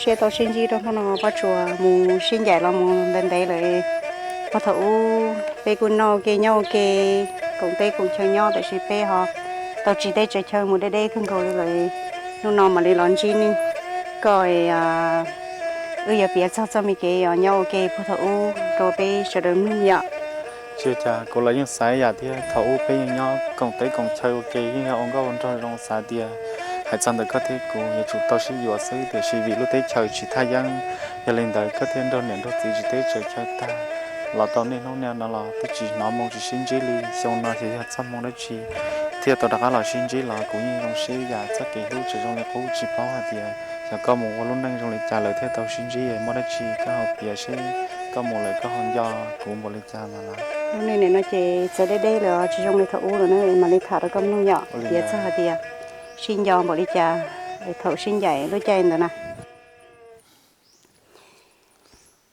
Siab tau sib ntsib rau hnub no Pob Tsuas mus sib ncaim los mus ntev ntev lawm. Puag thaum ub peb kuj noj ua ke nyob ua ke, koom teb koom chaw nyob, tiam sis peb ho tau tsiv teb tsiv chaw mus deb deb kawg nkaus li lawm. Hnub no mam li los ntsib nej, koj, wb yuav piav txog txoj me kev uas nyob ua ke puag thaum ub rau peb sawv daws mloog yom. Tsis ua cas, kuv los yeej xav ib yam thiab. Thaum ub peb yeej nyob koom teb koom chaw ua ke, yeej yog ua nkauj ua nraug zoo, xav tias hais txog ntawm koj thiab kuv yuav tsum tau sib yuav xwb, tiam sis vim lub teb chaws tsis thaj yeeb, yog li ntawd koj thiaj nrog niam nrog txiv tsiv teb tsiv chaw tag, los tau niaj hnub niaj no los twb tsis hnov moo tsis sib ntsib li. Xyoo no xyov yog txoj hmoo dab tsi thiaj tau rov qab los sib ntsib los kuv yeej zoo siab ib yam. Txoj kev hlub tsis zoo li qub, tsis paub hais tias xyov koj mus ua lub neej zoo li cas lawm thiaj tau sib ntsib, muaj dab tsi koj ho piav seb, koj mus lawm koj ho nco kuv npaum li cas no na. Lub neej nim no ces txawv deb deb lawm, tsis zoo li thaum ub lawm na, mam li tham rau koj mloog yom, piav txog hais tias sib nco npaum li cas thaum sib ncaim lub caij ntawd na.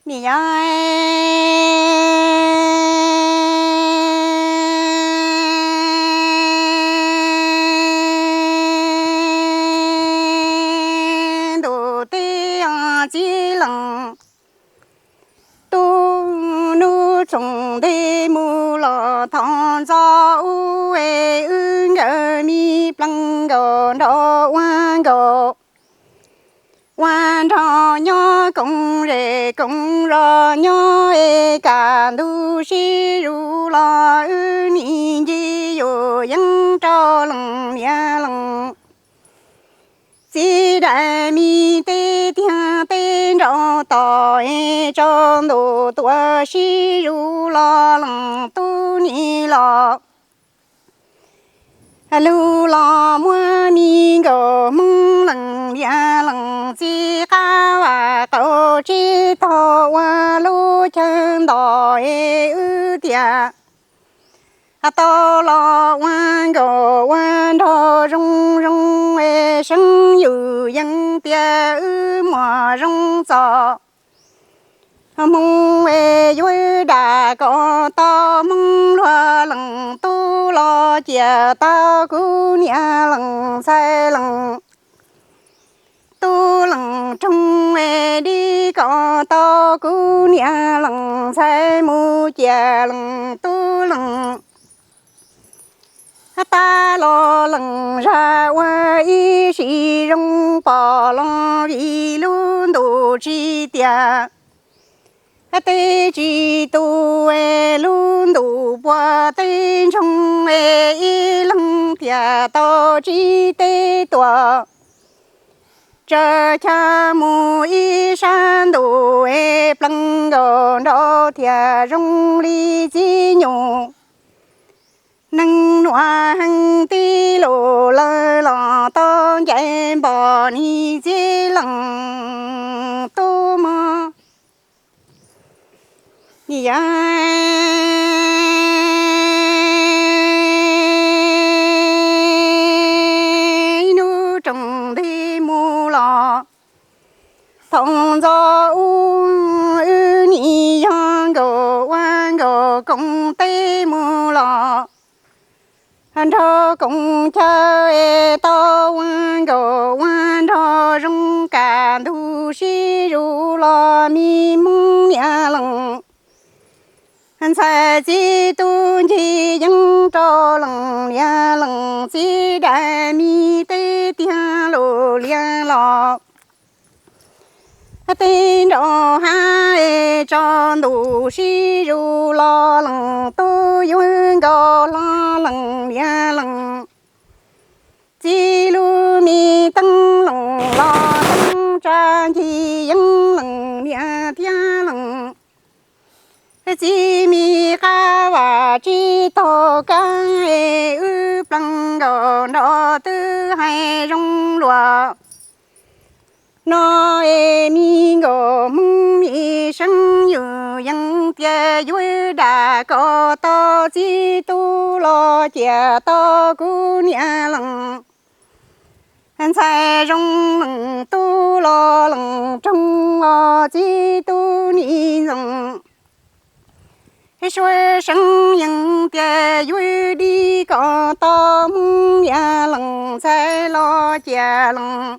Nim yog ntuj teb txij lees, tub hnub tsoom ntej mus los thov ntxov ub es wb nkawd me plees nkaus nrog ua nkaus ua nrog nyob koom zej koom zos nyob es kaj ntug sib zuj los wb nim ncig yus yeeb rau lees niam lees txiv, daim me teb tiag teb nraud tos es tsaus ntuj tuaj sib zuj los lees tub nim los lug los muab me nkaus hmoob lees niam lees txiv qab vam qaum tsib taug ua lub chaw ntos es wb tias tau los ua nkaus ua nraug zoo zoo es seeb yus yeej tias wb muaj zoo txom hmoo es yuav dam kom tau hmoob luag lees tub los ciam tau kuv niam lees ntxhais lees tub lees roog es dib kom tau kuv niam lees ntxhais mus ciam lees tub lees tab los lees zaj ua ib sim zoo pom los vim lub ntuj tsis tiam teb tsis tu es lub ntuj puag teb ntsoog es ib leeg tiam tau tsib teb tuaj tsaws chaw mus ib sab ntuj es plees nkaus nraud thiaj zoo li txiv nyuj. Neeg nuav heev tib lus lawv los tau ncaim npog nim txiv lees tub mog. Nim yog ib hnub tsoom ntej mus los thaum ntxov ub wb nim yog nkaus ua nkaus koom teb mus los nrog koom chaw es tau ua nkaus ua nraug zoo kaj ntug sib zuj los me hmoob niam lees ntxhais txiv tub ncig yeeb rau lees niam lees txiv daim me teb tiag lus lias los teb nraud hab es tsaus ntuj sib zuj los lees tub yuav nkaus hlo lees niam lees txiv lub me teeb lees los teeb tsa ncig yeeb lees niam thiab lees txiv me qab vam tsib taug kab es wb plees nkaus nraud twb hais zoo luag no es me nkaus hmoob me seeb yus yeej tias yuav dam kom tau txiv tub los ciam tau kuv niam lees ntxhais zoo lees tub los lees roog os txiv tub nim ntxoov suav seeb yeej tias yuav dib kom tau hmoob niam lees ntxhais los ciam lees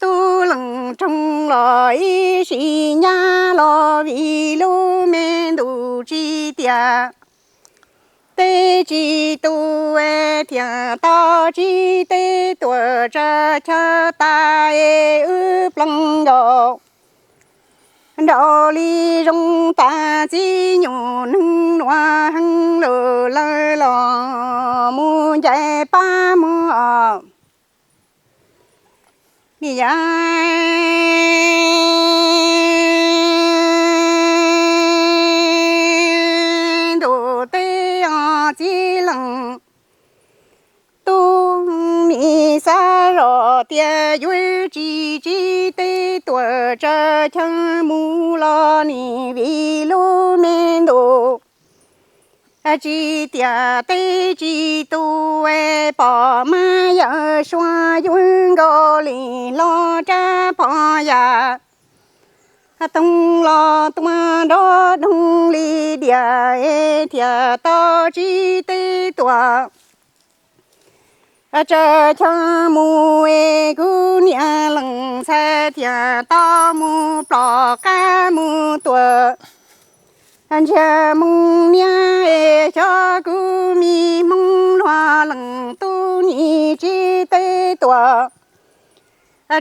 tub leej roog los ib sim nyab los vim lub me ntuj tsis tiam teb tsis tu, thiaj tau tsis teb tuam tsa chaw tas es wb plees nkaus. Nraug li zoo tas txiv nyuj neeg nuav heev lawm, lawv los mus ncaim pab muag. Yaj ntuj teb os txiv leej tub, nim xav zoj tias yuav tsis teb tuam tsa chaw mus los nim vim lub me ntuj tsis tiam teb tsis tu, pom mab yawm suav yuav nkaus li los rab phom yam toog los tuaj nrov doog li diam, thiaj tau tsis teb tuam tsa chaw mus es kuv niam leej ntxhais thiaj tau mus plom qab mus tuam ntsiag moo niab es xyov kuv me hmoob luag leej tub nim tsis teb tuam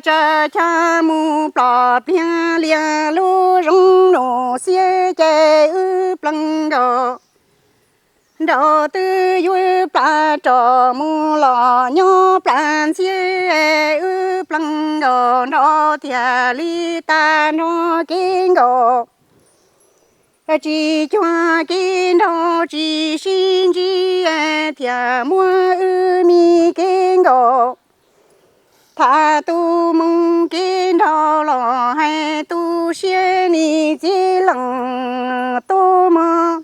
tsa chaw mus plom pliag lias lub zoov nus xiab ces wb plees nkaus. Nraug twb yuav plas roj mus los nyob plas ntxhiab, wb plees nkaus nraug thiaj li tag nrho kev nkaus. Tsis cuag kev nraug tsis sib ntsib, thiaj muab wb me kev nkaus. Tham tu moo kev nraug los hais tu siab nim txiv leej tub mog.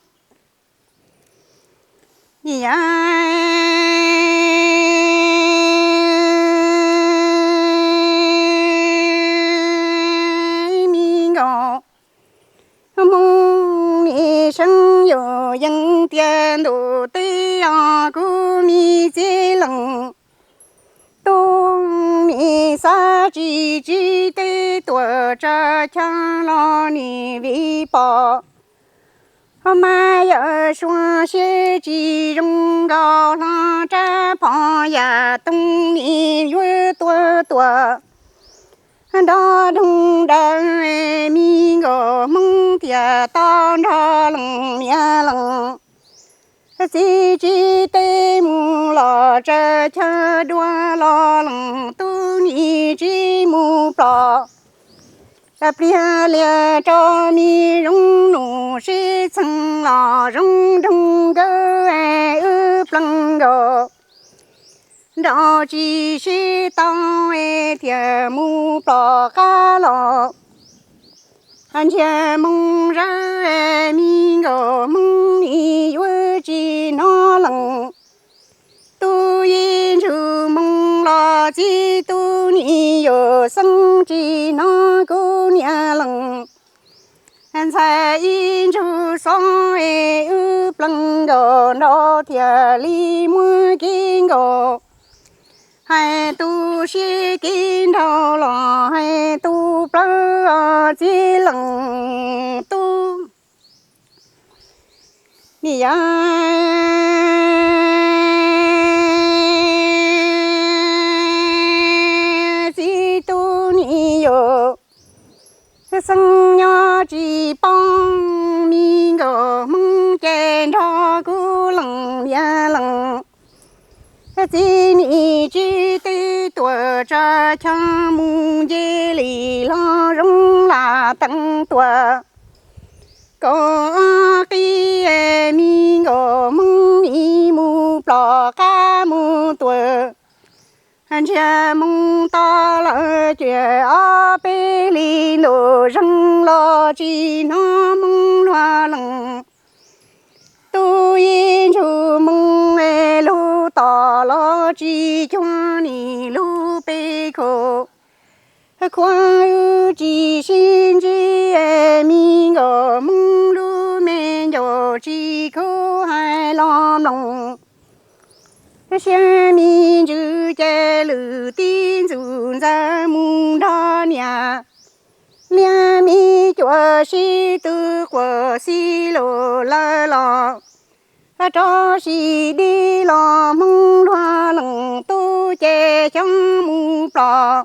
Yaj me nkaus hmoob nim seev yuav yees tias ntuj teb os kuv me txiv leej tub, nim xav tsis tsis teb tuam tsa chaw los nim vim pom mab yawm suav siab tsis zoo nkaus hlo rab phom yam toog nim yuav tuaj tuam nrov doog daws, me nkaus hmoob thiaj tau nrog leej niam leej txiv tsis teb mus los tsa chaw dua los leej tub nim tsis mus plom pliag lias rau me zoov nus sib txheej los zoov doog nkawd wb plees nkaus. Nraug tsis sib tau thiaj mus plom qab los ntsiag moo zawb, me nkaus hmoob nim yuav tsis hnov leej tub ib ntsug moo los txiv tub nim yuav xeeb tsis hnov kuv niam leej ntxhais ib ntsug xob, wb plees nkaus nraug thiaj li muab kev nkaus. Hais tu siab kev nraug los hais tu plawv txiv leej tub. Yaj txiv tub nim yuav xeeb nyob tsis paub, me nkaus hmoob ces nrog kuv leej niam leej txiv nim tsis teb tuam tsa chaw mus nce li los zoov lam teev tuam kaum ob qib, me nkaus hmoob nim mus plom qab mus tuam ntsiag moo tod lawm ces ob peb li ntuj zeeg los tsis hnov hmoob luag leej tub ib ntsug moo, lub tom los tsis cuag nim lub peb khuv. Khuav wb tsis sib ntsib, me nkaus hmoob lub me ncaus tsis khuv hais los mloog. Siab me ntsws ces lwm tib ntxwg ntxawm mus nrog niam. Liab me cuam sib tw quas xib lus lawm los, rov sim dib los Hmoob luag leej tub ces xyoob mus plom.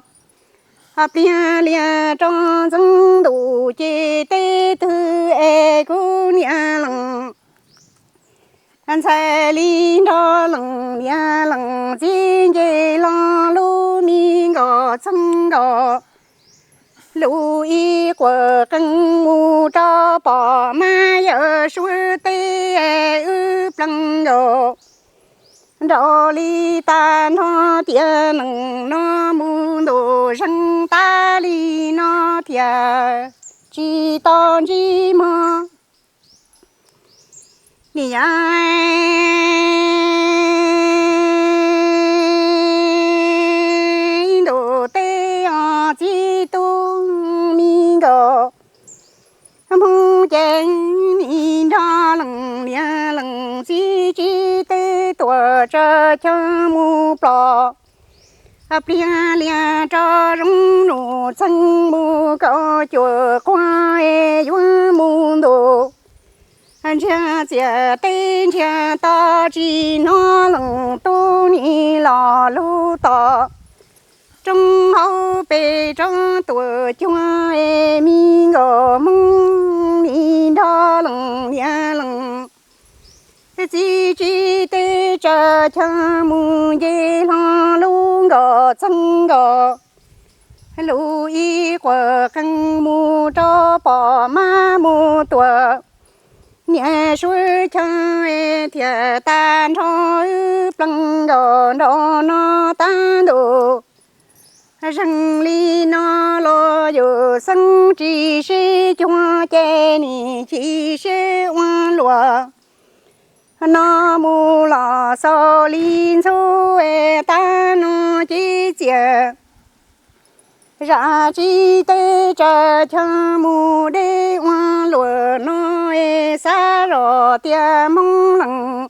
Pliag liag rov ntxeev ntuj ces teb twg es kuv niam leej ntxhais li nrog leej niam leej txiv nce hlo lub me nkos txheej nkos. Lub ib quas qees mus rau pom mas yawm suav teb wb plees nkaus. Nraum li tag nrho tiam neej no mus ntuj zeeg tas li no thiaj tsis tau ntsib mog. Niam yau, ib ntus teb os txiv tub me nkauj, Hmoob ces nim nrog leej niam leej txiv tsib teb tuaj tsa chaw mus plom. Pliag liag rov zoo nus txheej mus kaum cuaj quag es yuav mus ntuj. Ntsiag txias teb ntsiag to tsis hnov leej tub nim los lub tom. Roob hauv pes rov tuaj cuag es me nkauj Hmoob nim nrog leej niam leej txiv tsib teb tsa chaw mus nce hlo lub nkos txheej nkos. Lub ib quas qees mus rau pom mas mus tuaj. Niam suav chaw thiaj tag nrho wb plees nkaus nraum no tag ntuj. Zeeg li no los yus xeeb tsis sib cuag ces nim chim siab ua luaj. No mus los xaus li ntxhub es tag no ces txias. Zam tsis teb tsa chaw mus deb ua luaj no es xav zoj tias Hmoob leej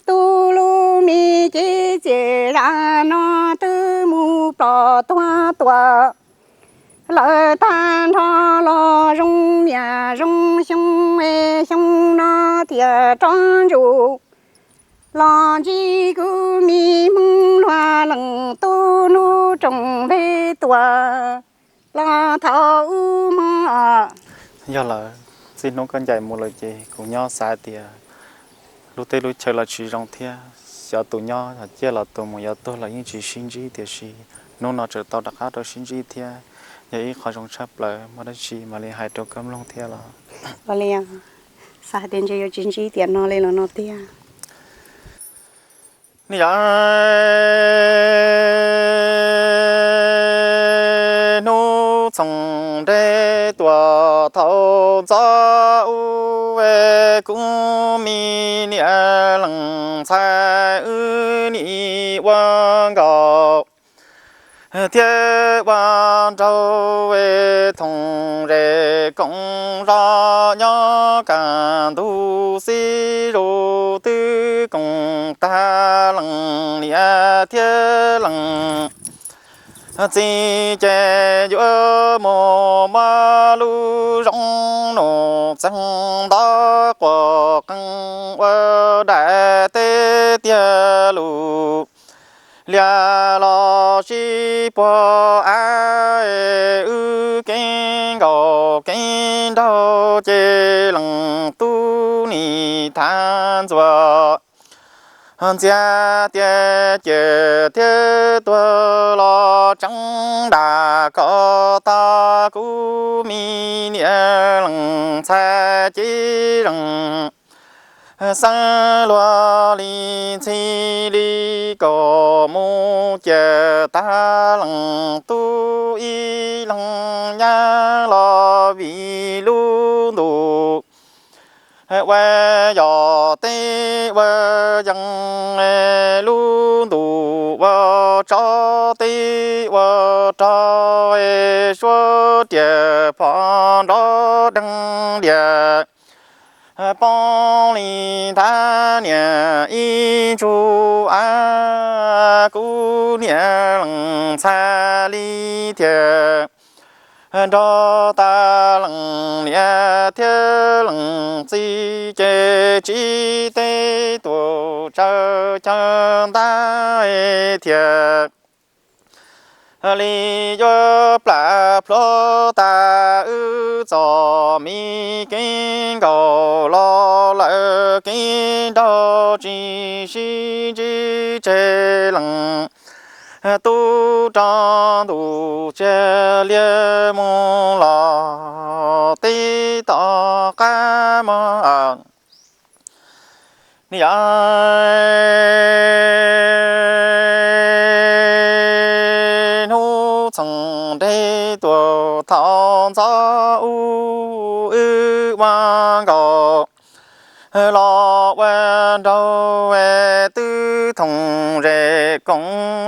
tub lub me ces txias zam no twb mus plom tuag tuaj lawm tag nrho los zoo niam zoo xyoo es xyoo no thiaj rov ntsuj los ntsib kuv me Hmoob luag leej tub hnub rooj npe tuaj los thaum ub mog. Yog lawm, txij hnub koj ncaim mus lawm ces kuv nyob xav tias lub teb lub chaw los tsis zoo thiab, xyov tus nyob los ciaj los tus mus yuav tuag los yeej tsis sib ntsib, tiam sis hnub no tseem tau rov qab rau sib ntsib thiab, yog ib qho zoo tshaj plaws, muaj dab tsi mam li hais rau koj mloog thiab los. Xav hais tias ntshe yuav tsis ntsib tiam no li los no tiag. Niam yau, hnub txoov ntej tuaj thaum ntxov ub, kuv me niam leej ntxhais wb nim ua nkaus thiab ua nraug, thooj zes koom zos nyob kaj ntug xib zos twb koom tag leej niam thiab leej txiv ces yuav mus muab lub zoo nus txeeg nto quas qees ua daim teb tiag lus liab los sib puag av, wb kev nkaus kev nraug ces leej tub nim thav ntxuag ntxias tias ciam thiab tuag los tseeb dam kom tag kuv me niam leej ntxhais ces zeem xeeb luag li ntxhi li kom mus ciam tag leej tub ib leeg nyab los vim lub ntuj ua yog teb ua yees, lub ntuj ua tsov teb ua rog, suab riam phom nrov deeg liam Poob li nthav niam ib ntsug av, kuv niam lees ntxhais li thiaj nrog tas lees niam thiab lees txiv ces tsis teb tuam tsaws chaw ntab thiaj li yuav plam plhuav tas wb txom mi kev nkaum los lawm kev nraug tsis sib ntsib tseg lees tub rog ntuj tsiag liag mus los teb tom qab mog. Ni yog hnub txheej nreg tuaj thaum ntxov ub wb ua nkaus los ua nraug twb thoom zem koom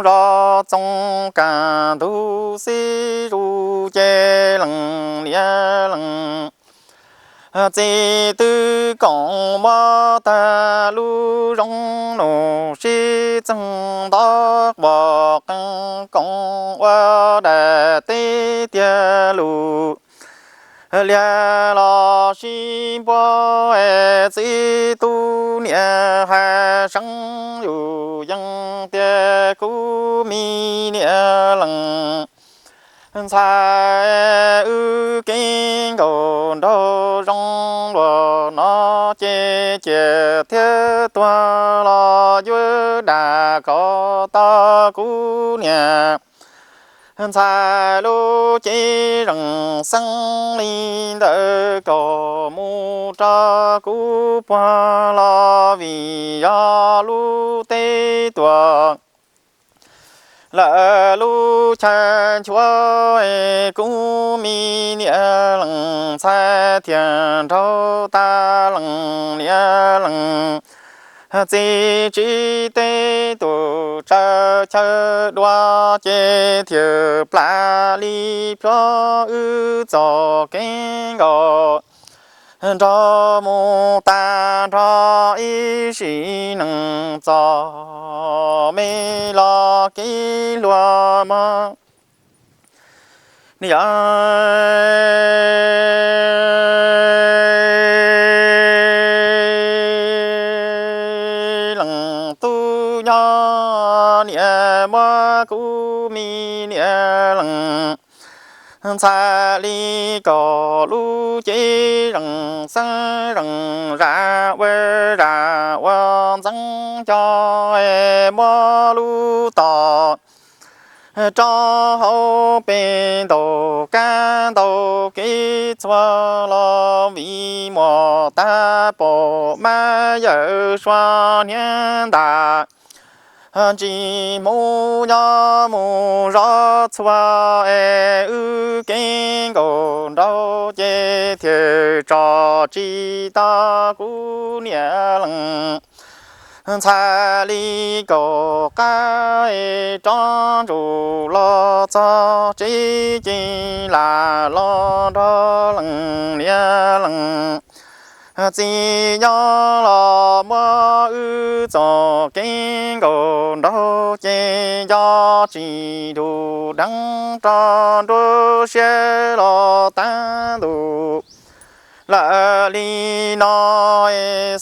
zos txoos kaj ntug xib zuj ces lees niam lees txiv twb koom muab tag lub zoo nus sib txeeg ntov quas qee koom ua daim teb tiag lus liag los sib npuab txiv tub niam hais seev yus yees tias kuv mi niam lees ntxhais wb kev nkaum nraug zoo luag no ces cia thiab tuag los yuav dam kom tau kuv niam ntxhais lub cev zeem xeeb li ntawd kom mus rau kuv puag los vim yog lub teb tuam lawm lub chaw nchuav kuv mi niam lees ntxhais thiaj nraug tas lees niam lees txiv tsis teb tuam tsaws chaw dua ces thiaj plam li plhuav wb txoj kev nkaum nraug mus tas nrho ib sim neej txom me los kev hluas mog. Ni yog lees tub nyob niam muab kuv mi niam lees ntxhais li kom lub cev zeem xeeb zeem zam ua zam ua ntxeev co muab lub tom rau hauv pes ntaus kab ntaus kev txhua los vim muaj tag pom mab yawm suav hniav ntas ntsis hmuv nyob mus zov txhua es wb kev nkaus nraug ces thiaj tso tsis tau kuv niam lees ntxhais li kaum qab rov ntsuj los txog tsev ces lam los nrog lees niam lees txiv nyob los muab wb txoj kev nkaus nraug ces nco tsis dug dheev rau nruab siab los tag ntuj lawm li no.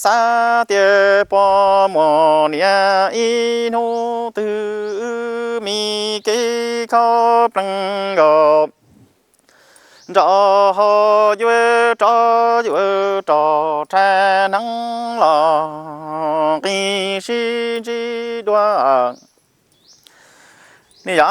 Xav tias puas muaj niam ib hnub twg wb mi kev khaub plees nkaus nraug hauv yuav rov yuav rov rhais hneev los nqis sib ntsib dua. Ni yog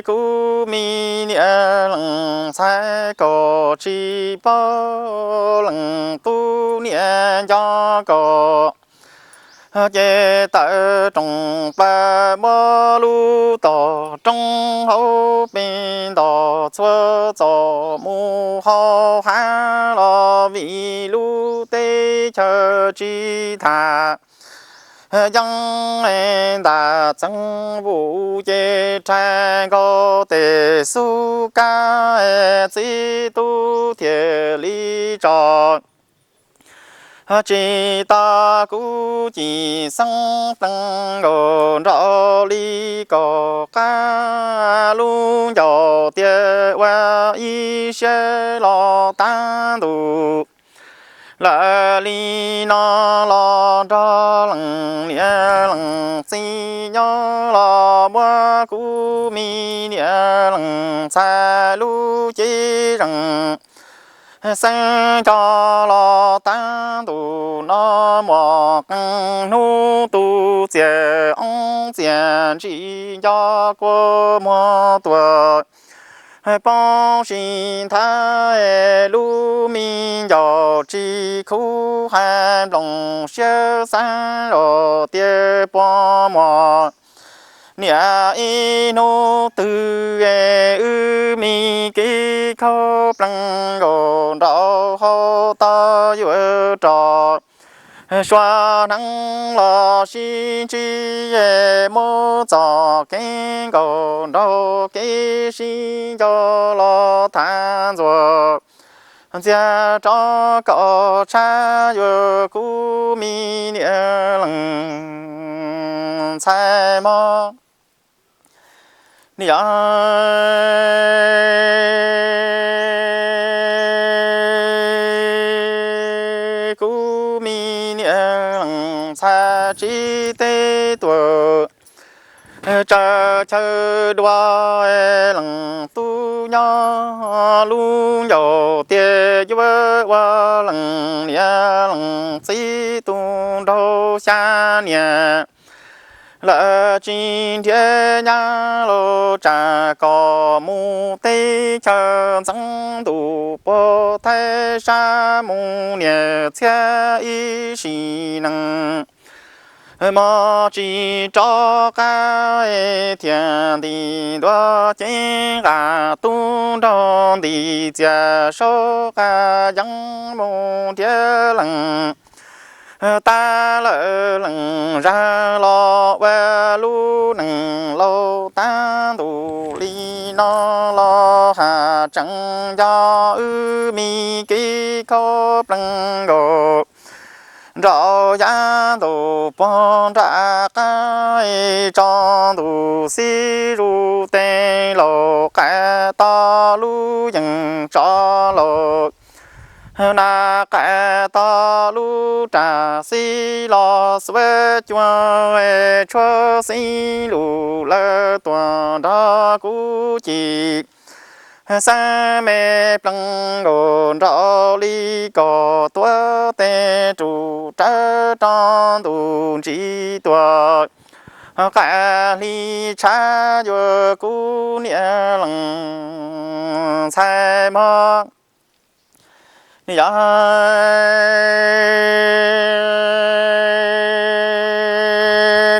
kuv mi niam lees ntxhais kom tsis paub lees tub niam nco kom ces tawm roos plaws muab lub tog roob hauv pes ntaus txhua txoj mus hauv hav los vim lub teb chaws tsis tham Yeej ntam txeev vus ces rhais nkaus tes xub kab, txiv tub thiaj li tso. Tsis tau kuv cim xeeb plees nkaus nraum li kaum qab, lub ncauj tias ua ib siab los tab ntus. Lawm li no los nrog leej niam leej txiv nyob los muab kuv me niam leej ntxhais lub cev zees xeeb nco los tab ntus no muaj qee hnub tu txias oob txias ntsis nco kua muag tuag. Poob sis nthav lub me ncaus tsis khuv hais nploos siab xeeb los tias puas muaj niam ib hnub twg wb me kev khaub plees nkaus nraum hauv tau yuav rov sua hneev los sib ntsib, muab txoj kev nkaus nraug kev sib nco los thav ntxuag ntxiag rov kom tshab yuav kuv me niam leej ntxhais mog. Yog kuv me niam leej ntxhais tsis teb tuag, tsaws chaw dua leej tub nyob lub ncauj tias yuav ua leej niam leej txiv tu nraug xya niam. Lawv tsis nrhiav nyab los tsam kom mus teb chaws ntxeev ntuj puag thaib sab mus niam txhiab ib sim neej. Mog tsis rov qab thiaj nti ntua cev nqa tub nraug nti txias saub qab yeeb mus nrhiav leej tab lawm leej zag los ua lub neej laus tab ntus li no los has tseem nco wb me kev khaub plees nkaus nraum yav ntuj puag nram qab tso ntuj xib zuj tes laus qab tau lub yeej tso laus na qab tau lub ras xib los xuav cua tshuab xib lus lawv tuaj nrog kuv ci xeeb me plees nkaus nraum li kaum tuav tes rus rawv rau ntuj ntsis tuaj qab hli tshav yuav kuv niam leej ntxhais mog. Yog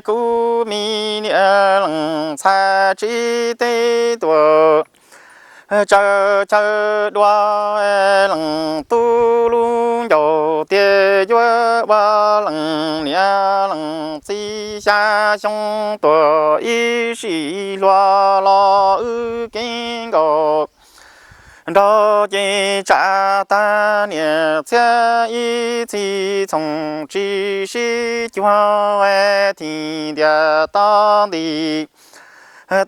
kuv me niam leej ntxhais tsis teb tuag, tsaws chaw dua leej tub lub ncauj tias yuav ua leej niam leej txiv xya xyoo tuag ib sim hluas los wb kev nkaus nraug ces tsam tag niam txhiab ib txhis txhooj tsis sib cuag thim ntiag tau nti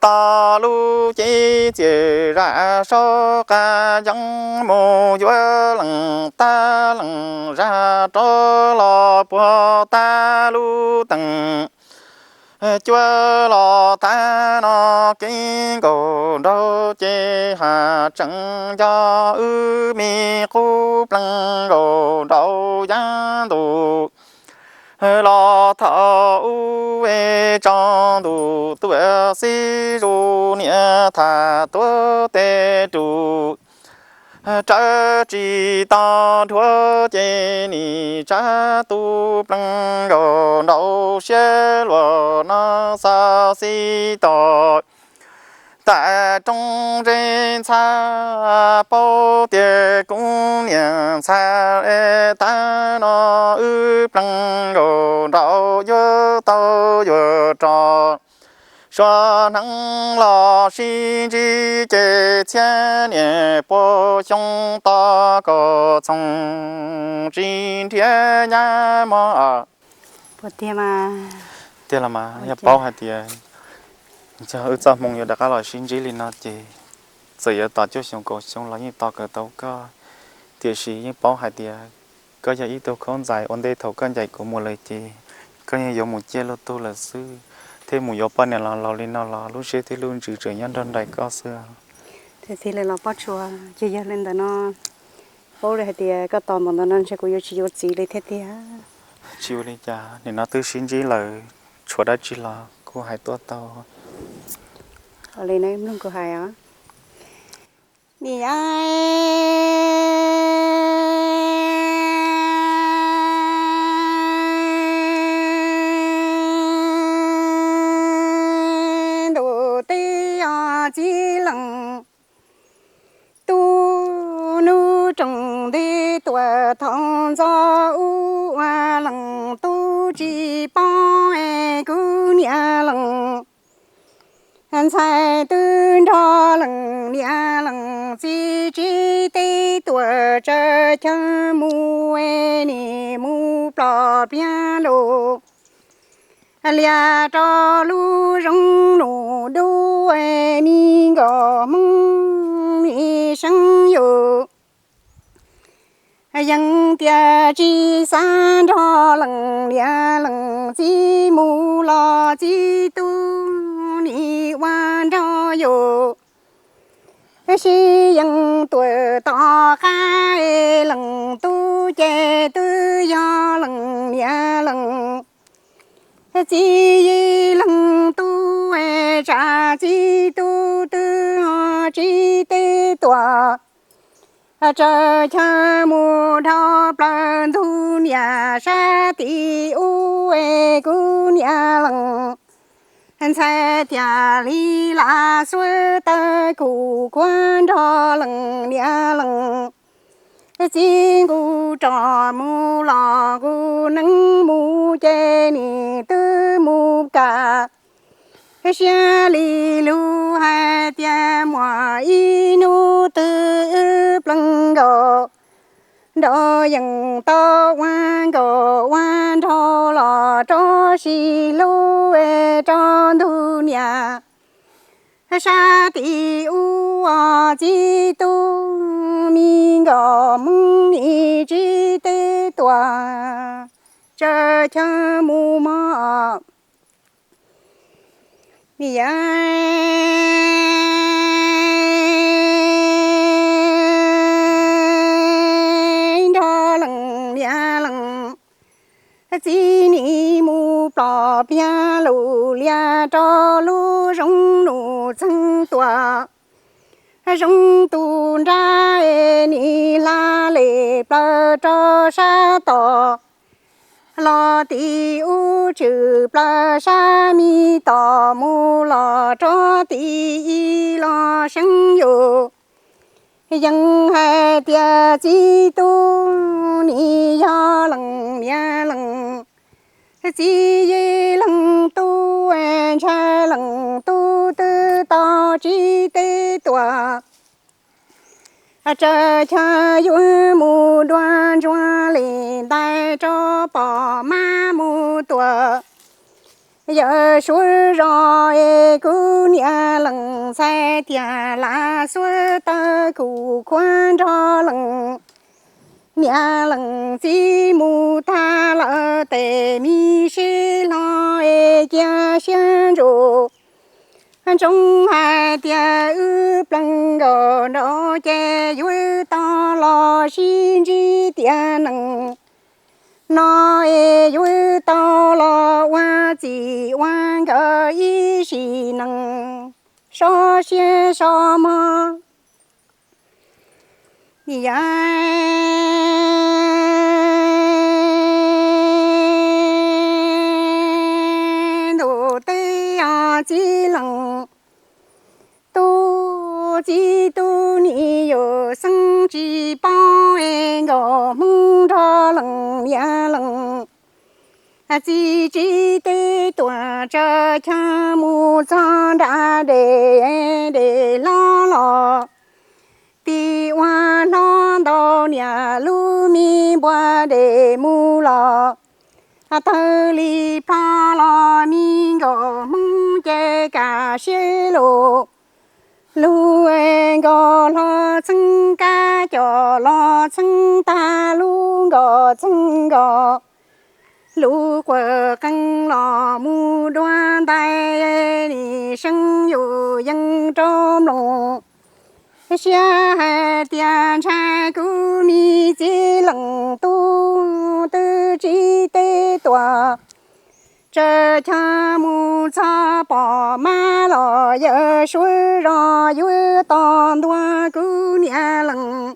tau lub cev txias zam saub qab yeeb mus yuav leej tab leej zag rov los puag tag lub teem cuab los tag no kev nkaus nraug ces has tseem nco wb me qub plees nkaus nraum yav ntuj los thaum ub tso ntuj tuaj xib zuj niam thaj tuav tes rus rawv tsis tau dhuav ces nim tsab tu plees nkaus nraum siab luag no xav xib tos tas rooj zeb ntxhab, paub tias kuv niam ntxhais tag no wb plees nkaus nraud yuav tau yuav rov. Suav hneev los sib ntsib ces txhiab niam puas xyoo tos kom txhoov tsis nrhiav nyab mog. Tiag los mas yog paub hais tias wb txoj hmoo yuav rov qab los sib ntsib li no ces txawm yuav tos cuaj xyoo kaum xyoo los yeej tos kawm tau koj. Tiam sis yeej paub hais tias koj yog ib tug khaub ntxais ua ntej thaum koj ncaim kuv mus lawm ces koj yeej yuav mus ciaj lub tug lawm xwb. Thiab mus yuav poj niam los laus li no los lub siab thiab lub ntsws tseem nyob nrog nraim koj xwb. Txij li los Pob Tsuas, ces yog li ntawd no, paub li hais tias koj tos npaum ntawd no ntshe kuv yuav tsis yuav txiv li thiab tiag. Tsis ua li cas, nim no twb sib ntsib lawm, tshuav dab tsi los kuj hais tuaj tau. Ua li na, mloog kuv hais os. Niam, ntuj teb os txiv leej, tub nub rooj ntev tuaj thov ntxov ub ua leej tub tsis paub es kuv niam leej ntxhais twb nrog leej niam leej txiv tsis teb tuaj tsaws chaw mus es nim mus ploj pliag lus lias rau lub zoov nus dub es mi nkauj Hmoob mi seeb yus. Yeej tias tsis xav nrog leej niam leej txiv mus los txiv tub nim ua nrog yus sib yees tuaj tom qab es leej tub ces twb yog leej niam leej txiv yim leej tub es tsam txiv tub twb ho tsis teb tuaj tsaws chaw mus dhau plaws ntug niam sab tim ub es kuv niam leej ntxhais thiaj li lam xuab tawv kuj khuav nrog leej niam leej txiv nqus roj mus los nqus neeb mus ces nim twb mus kam siab li lug hais tias muaj ib hnub twg wb plees nkaus nraud yeej tau ua nkauj ua nraug los rau sis hlub es rau ntug niam sab tim ub os txiv tub, mi nkauj Hmoob nim tsis teb tuaj tsaws chaw mus mog. Niam, nrog leej niam leej txiv nim mus ploj pliag lus lias rau lub zoov nus txeeg tuaj zoov tu nrab es nim hla lem plaws rau sab tod los tim ub tshwm plaws sab mi tom mus los rau tim ib los seeb yus. Yeej hais tias txiv tub nim yog leej niam leej txiv yim leej tub, ntshai leej tub twb tau tsis teb tuaj tsaws chaw yuav mus dua ntsuag li ntais rau pom mab mus tuaj. Yawm suav zos es kuv niam leej ntxhais thiaj lam xuab tawv kuj khuav nrog leej niam leej txiv mus tag lawm tes mi sib hlo es cia siab ntsus ntsoov hais tias wb plees nkaus nraud ces yuav tau los sib ntsib tiam neej no es yuav tau los ua txij ua nkawm ib sim neej so siab so mog. Niam, ntuj teb os txiv leej, tu Txiv tub nim yug xeeb tsis paub es nkauj Hmoob nrog leej niam leej txiv tsib teb tuam tsa chaw mus txog nram dej, dej hlob los tim ua hlob ntau niam lub me npua dej mus los tawg li plho los me nkauj Hmoob ces kaj siab lug. Lub nkauj hlob txheeb kab coj los txheeb tag lub nkauj txheeb nkauj. Lub quas qeej los mus dua ntais nim seeb yus yees rau mloog siab hais tias ntshai kuv me txiv leej tub twb tsib teb tuam tsa chaw mus txog pom mab los yawm suav zos yuav tos ntua kuv niam leej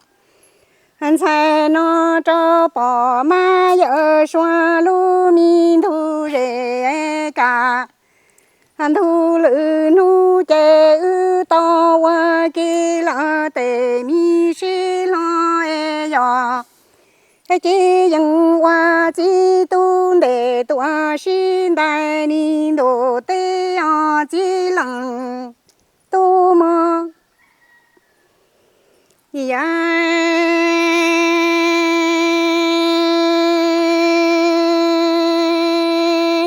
ntxhais no rau pom mab yawm suav lub me ntug zes kaj. Ntu lwm hnub ces wb tau ua ke lawm tes me sib hlo es yog ces yeej ua txiv tub ntes tuam sib ntais ni ntu teb os txiv leej tub mog. Yam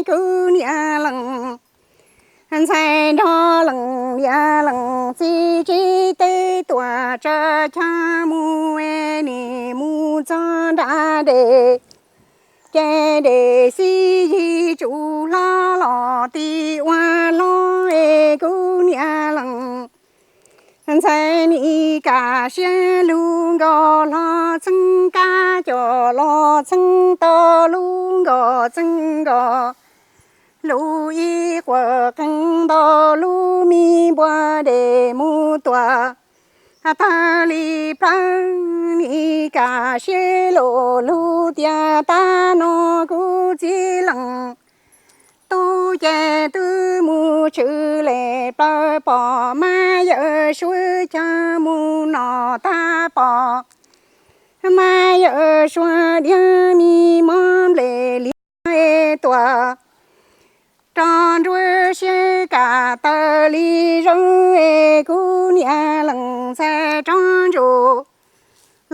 kuv niam leej ntxhais nrog leej niam leej txiv tsib teb tuam tsa chaw mus es nim mus txog nram dej, ces dej xib yig tsuj hlob los tim ua hlob es kuv niam leej ntxhais nim kaj siab lug nkauj hlob txheeb kab coj los txheeb tau lub nkauj txheeb nkauj. Lub ib quas qeej ntau lub me npua dej mus tuam tawg li plawv nim kaj siab lug lug tias tab no kuv txiv leej tub ces twb mus tshwm lem plaws pom mab yawm suav chaw mus no tag pom mab yawm suav diab mi mob nplej liab es tuam rog nruab siab kaj tawg li zoo es kuv niam leej ntxhais rog ntsuj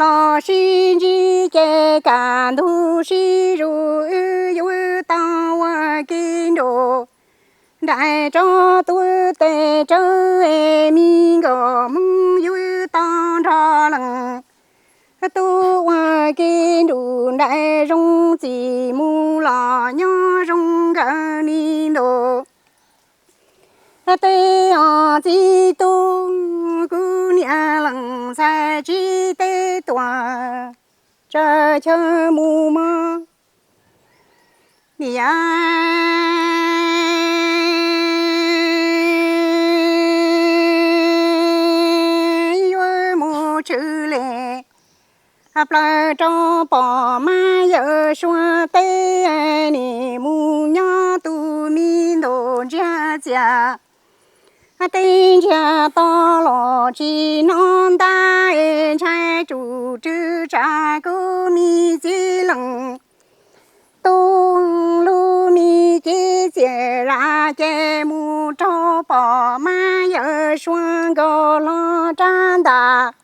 los sib ntsib ces kaj ntug sib zuj wb yuav tau ua ke nrug nraim rov tuav tes rawv es me nkauj Hmoob yuav tau nrog leej tub ua ke nrug nraim zoo txim mus los nyob zoo nkawd ni ntu teb os txiv tub. Kuv niam leej ntxhais tsib teb tuam tsa chaw mus mog. Yam yuav mus tshwm lem plaws rau pom mab yawm suav teb nim mus nyob tus me ntu ntsiag txias teb ntsiag to los tsis hnov ntab es ntshai tsum rwv tsa kuv me txiv leej tub lub me cev txias zam ces mus rau pom mab yawm suav nkauj hlob rab ntas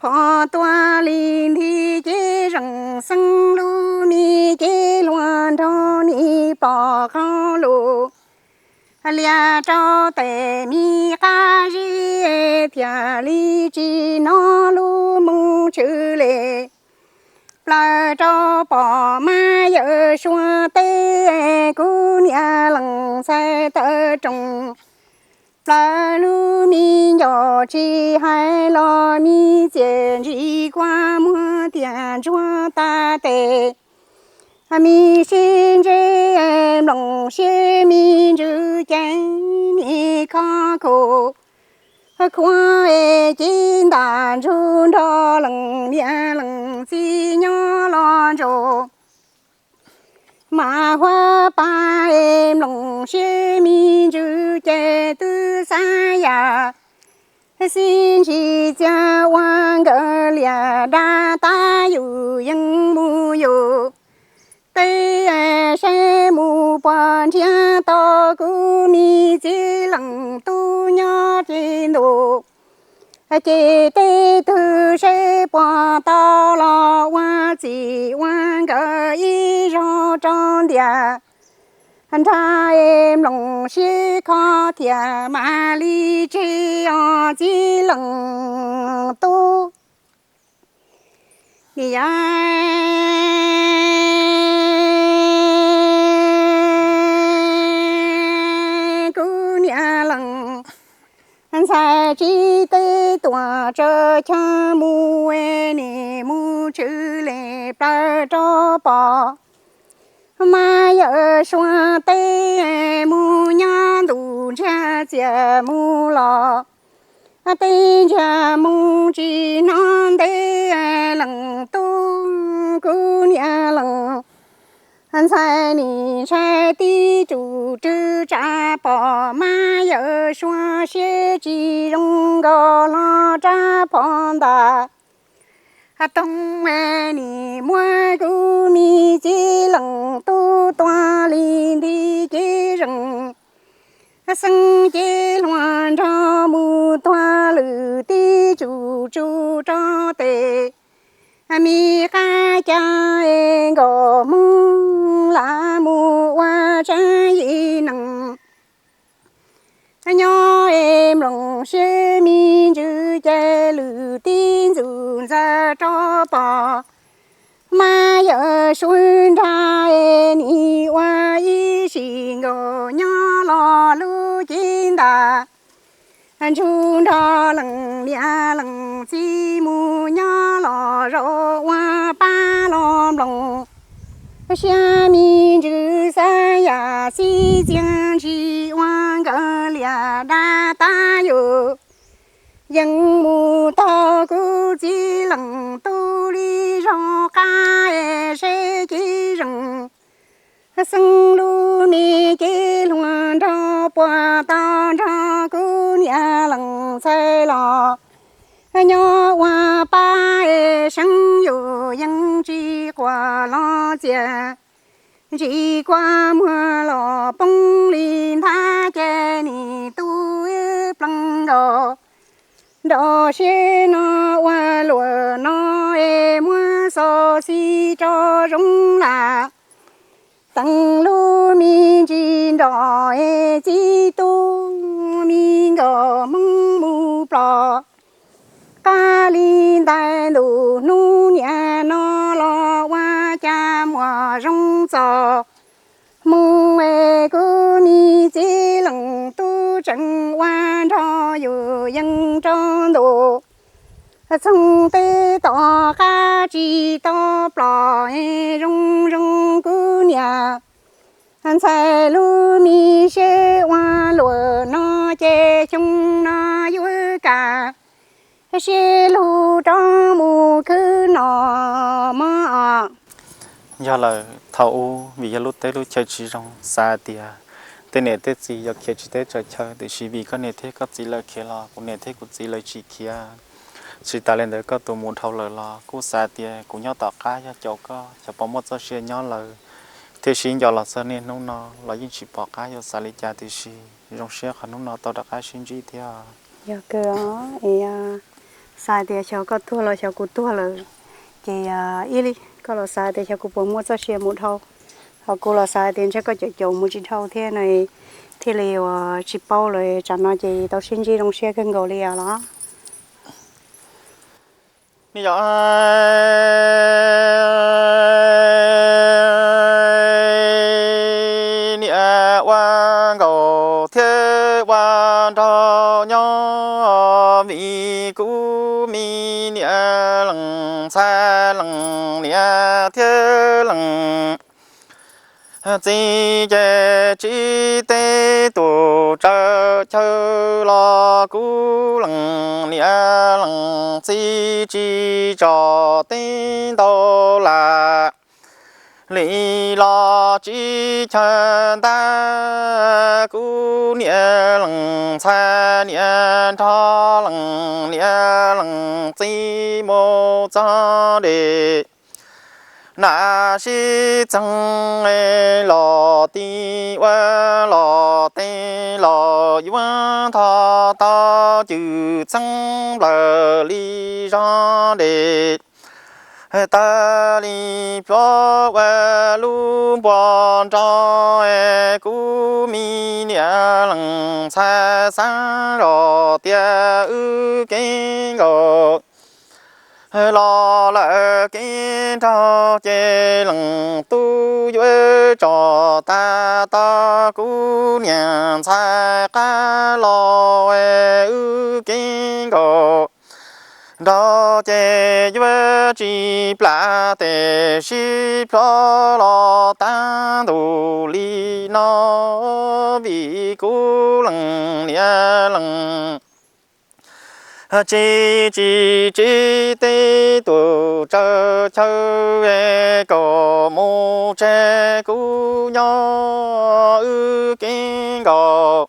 phom tua li nthi cev zeem xeeb lub me cev hluas nrog nim pom qhov lus lias rau tes me qab zib thiaj li tsis hnov lub moo tshwm lem plaws rau pom mab yawm suav teb kuv niam leej ntxhais taw roos plaws lub me ncauj tsis hais los me txiaj ntsim kua muag tiaj ntsuag tas tes me sib ntseb mloog siab me ntsws ces nim khov kho khuav es cev ntaj ntsug nrog leej niam leej txiv nyob los ntsaum mas huab pab es mloog siab me ntsws ces twb xav yam Xib ntsis txias ua nkawd liam dab tab yus yeej mus yus tej saib mus puas nrhiav tau kuv me txiv leej tub nyob ces ntus ces tej tug saib puas tau los ua txim ua nkawd ib zaug rau ntiag. Nrog es mloog sib kho thiaj mam li tseg os txiv leej tub. Ni yog kuv niam leej ntxhais tsis teb tuam tsaws chaw mus, nim mus tshwm li plaws rau pom. Mas yawm suav teb mus nyob ntuj ntsiag txias mus los, tej ntsiag mus tsis hnov ntev leej tub kuv niam leej ntxhais nim ntshai tib tug rwg tsav pom mas yawm suav siab tsis zoo nkaus los rab phom ntas. Toog nim muab kuv me txiv leej tub tua li nti ces zeem, xeeb ces hluas nraug mus tuag lwm tib tsuj tsuj rau tes. Me qab cas es nkauj Hmoob lam mus ua tseeb yim neeg. Nyob es mloog seb me ntsis ces lwm tib ntxwg ntxaws rau pom. Mas yawm suav nrog es nim ua ib sim nkaus nyob los lub cev ntas. Ntsuag nrog leej niam leej txiv mus nyob los zaum ua pab los mloog. Siab me ntsis xav yam xib txias ntsis ua nkawd liam dab tab yus yeej mus tau kuv txiv leej tub li zaug qab es seb ces zeem. Xeeb lub me cev hluas nraug puas tau nrog kuv niam leej ntxhais los nyob ua pab es seeb yus yeej tsis quaj los txias. Ntsis kua muag los poob li nthab ces nim tu wb plees nkaus. Nrau siab no ua luam no es muab xov xij rau zoo lam. Teem lub me ntsis nrog es txiv tub me nkauj Hmoob mus ploj. Qab li ntais ntuj hnub niaj no los ua cas muaj zoo txoj hmoo es kuv me txiv leej tub tseem ua nrog yus yeej rau ntuj. Txhoov teb tom qab tsis tau ploj es zoo zoo kuv niam ntxhais lub me siab ua luam no ces xyoo no yuav kam siab lug rov mus khwb no mog. Yog lawm, thaum ub vim yog lub teb lub chaw tsis zoo, xav tias tej niam tej txiv yuav khiav tsis teb tsaws chaw, tiam sis vim koj niam thiab koj txiv lawv khiav los kuv niam thiab kuv txiv lawv tsis khiav. Tsis tas li ntawd koj tus mus dhau lawm los kuj xav tias kuv nyob tom qab yog caum koj xyov puas muaj txoj sia nyob lawm, thiaj sib nco los txog niaj hnub no los yeej tsis pom qab yuav xav li cas, tiam sis zoo siab qhov hnub no tau rov qab sib ntsib thiab. Yog kawg os, es xav tias xyov koj tuag los xyov kuv tuag lawm, ces ib li koj los xav tias xyov kuv puas muaj txoj sia mus dhau, ho kuv los xav tias ntshe koj caum caum mus tsis dhau thiab no, thiaj li uas tsis paub lawm, tsam no ces tau sib ntsib zoo siab kawg nkaus li os los. Ni yog niam ua nkauj thiab ua nraug nyob, vim kuv me niam leej ntxhais leej niam thiab leej txiv ces tsis teb tuam tsaws chaw los kuv leej niam leej txiv tsis tso teb ntau lam. li los tsib chaw ntag, kuv niam leej ntxhais niam nrog leej niam leej txiv mus txog deb. Nam sib txeeb los ti ua los tej los yuav ntho tau cwj txheeb nplawm li zog deb. Tawg li plhuav ua lub npua nrog kuv me niam leej ntxhais xav zoj tias wb kev nkaus los lawm kev nraug ces leej tub yuav tso tas tau kuv niam ntxhais qab los wb kev nkaus nraug ces yuav tsis plam tes sib plhuav los tag ntus li no, vim kuv leej niam leej txiv tsis tsim tej tus tsawv chaw kom mus tseg kuv nyob wb kev nkaus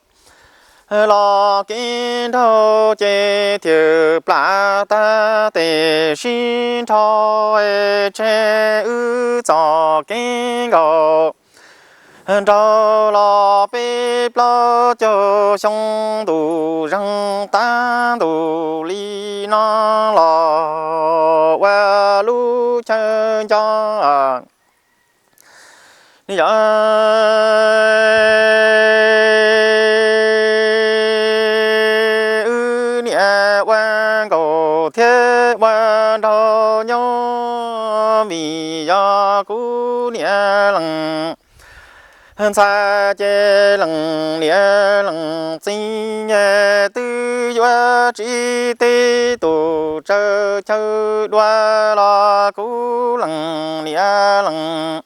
los kev nraug ces thiaj plam tag tes sib nrho tseg wb txoj kev nkaus nraug los peb plaub caug xyoo ntuj zeeg tag ntus li no los ua lub chaw nco. Yog wb niam ua nkaus thiab ua nraug nyob vim yog kuv niam leej ntxhais ces leej niam leej txiv twb yuav tsim tej tus tsawv chaw dua los kuv leej niam leej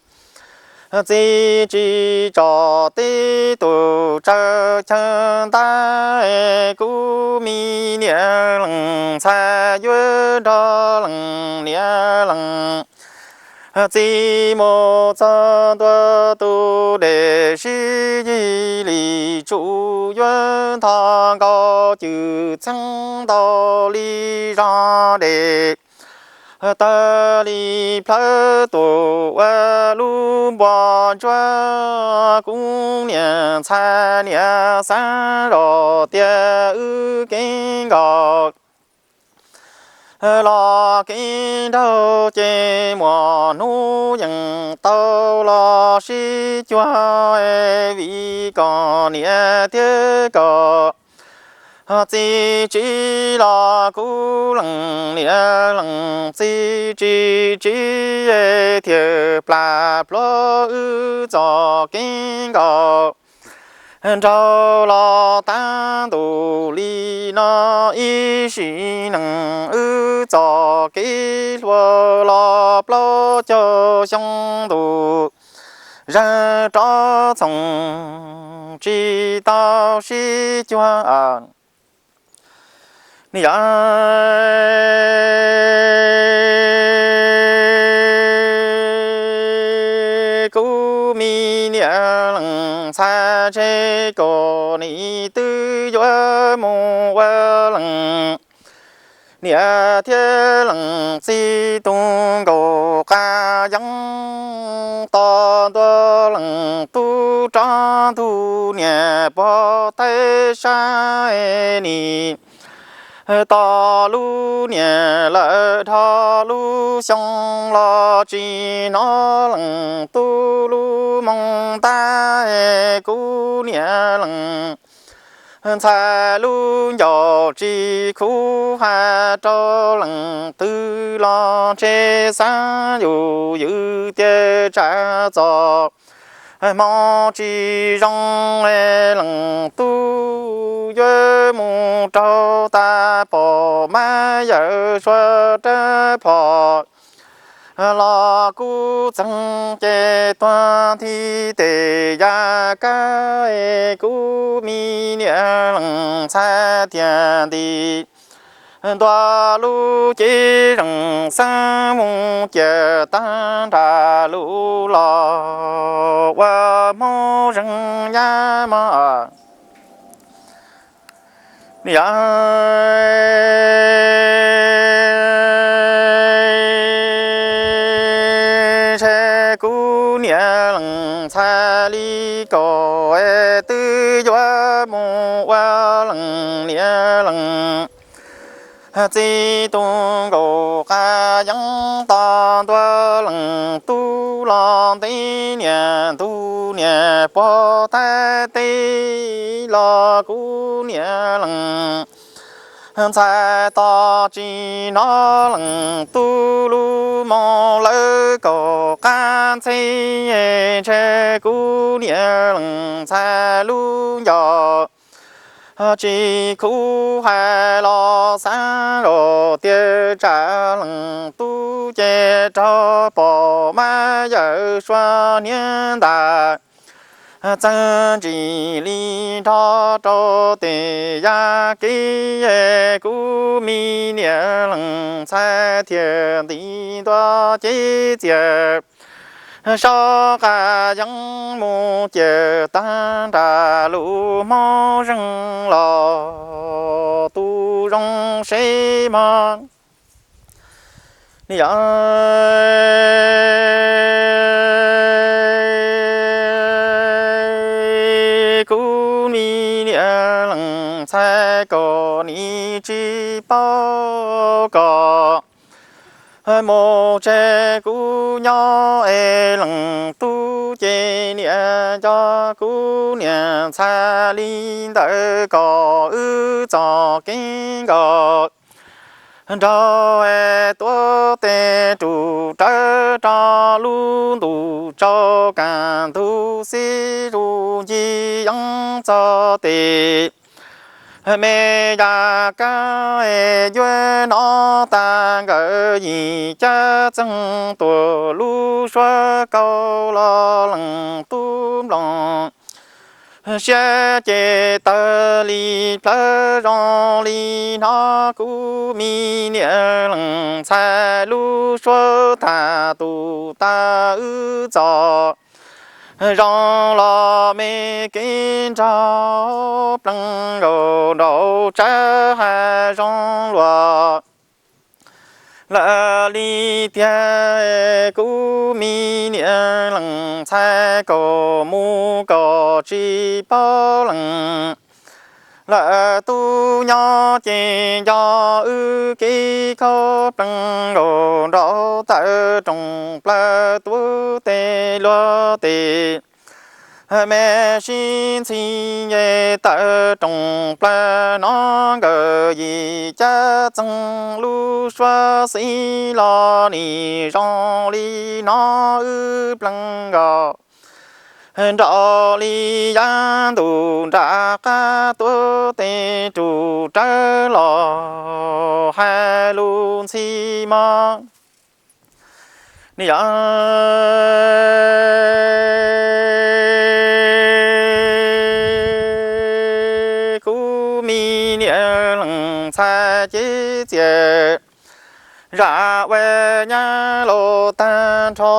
txiv tsis tso tej tus tsawv chaw ntag, kuv me niam leej ntxhais yuav nrog leej niam leej txiv mus txog ntua tus dej sib yig li tsuj yuav ntho nkaus cwj txheeb ntau li zog dej. Tawg li plawv tuaj ua lub npua ntsuab, kuv niam ntxhais niam xav zoj tias wb kev nkaus los kev nraug ces muaj hnub yeej tau los sib cuag, vim koj niam thiab koj txiv tsis los kuv leej niam leej txiv tsis tsim thiaj plam plhuav wb txoj kev nkaus nraug los tag ntus li no ib sim neej wb txoj kev hluas los plaub caug xyoo ntuj zeeg rov txhoov tsis tau sib cuag. Yog kuv me niam leej ntxhais tseg koj nim twb yuav mus ua leej niam thiab leej txiv tus nkaus qab yeeb, tos ntua leej tub rov ntug niam pog taij sab nim. Tos lub niam lawm dhau lub xyoo los tsis hnov leej tub lub moo ntag, kuv niam leej ntxhais lub ncauj tsis khuv hais rau leej twg los ntshe xav yus ywm tias tsam txoj hmoo tsis zoo, leej tub yuav mus raug tag pom mab yawm suav rab phom los kuj txeeg ces tuag nthi tes ya kab, kuv me niam leej ntxhais thiaj nti ntua lub cev zees xeeb mus ciam tag nram lub los ua Hmoob zeeg nyab mog. Yog ntshe kuv niam leej ntxhais li kaum twb yuav mus ua leej niam leej txiv tus nkaus qab yeeb tos ntua leej tub los ntev niam ntug niam puag Thaib teb los kuv niam leej ntxhais tos tsis hnov leej tub lub moo lawv kaum qab ntxheb, ntshe kuv niam leej ntxhais lub ncauj tsis khuv hais los xav zoj tias tsam leej tub ces raug pom mab yawm suav hniav ntas txeeg ntsis li nrho rau tes yaj kev, kuv me niam leej ntxhais thiaj nti ntua cev txias saum qab yeeb mus ciam tag nram lub Hmoob zeeg los tu zoo seb mog. Yog kuv me niam leej ntxhais kom nim tsis paub kom mus tseg kuv nyob es leej tub ces niam coj kuv niam ntxhais li ntawd kom wb txoj kev nkaum nraug es tuav tes rub rawv rau lub ntuj tsaus kav ntug xib zuj ncig yeeb txog tes me yaj kab yuav hnov tag nkawd yim cab txeeg tuaj lub suab kaus los leej tub nplooj siab ces tawg li plawv zoo li hnov kuv me niam leej ntxhais lub suab tham tus tas wb txoj zoo los me kev nraug plees nkaus nraum tsawv hav zoov luaj lawm li tiag. Kuv me niam leej ntxhais kaum mus kaum tsis paub leej lawm tub nyob ces nco wb kev khaub plees nkaus nraum tawm rooj plaws tuav tes luag tes me sib ntxhi nce tawm rooj plaws hnov nkawd yim cab txeeg lub suab xib los nim zoo li hnov wb plees nkaus nraum li yav ntuj nram qab tuav tes rub rawv los hais lus ntxhi mog. Yog kuv me niam leej ntxhais cev txias zam ua nyab los tag nrho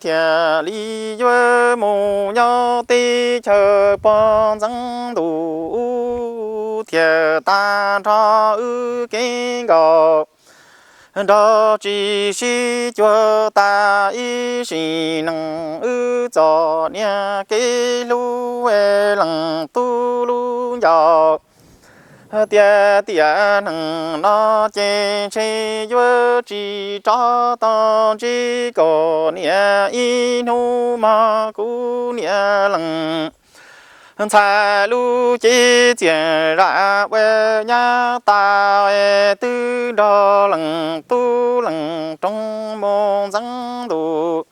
thiaj li yuav mus nyob teb chaws pog ntxeev ntuj thiaj tag nrho wb kev nkaus nraug tsis sib cuag tas ib sim neej wb txom niag kev hlub leej tub lub ncauj tias tiam neej no ces ntshe yuav tsis rov tau ntsib kom niam ib hnub mog. Kuv niam leej ntxhais lub cev txias zam ua nyab tas twb nrog leej tub leej roog mus ntxeev ntuj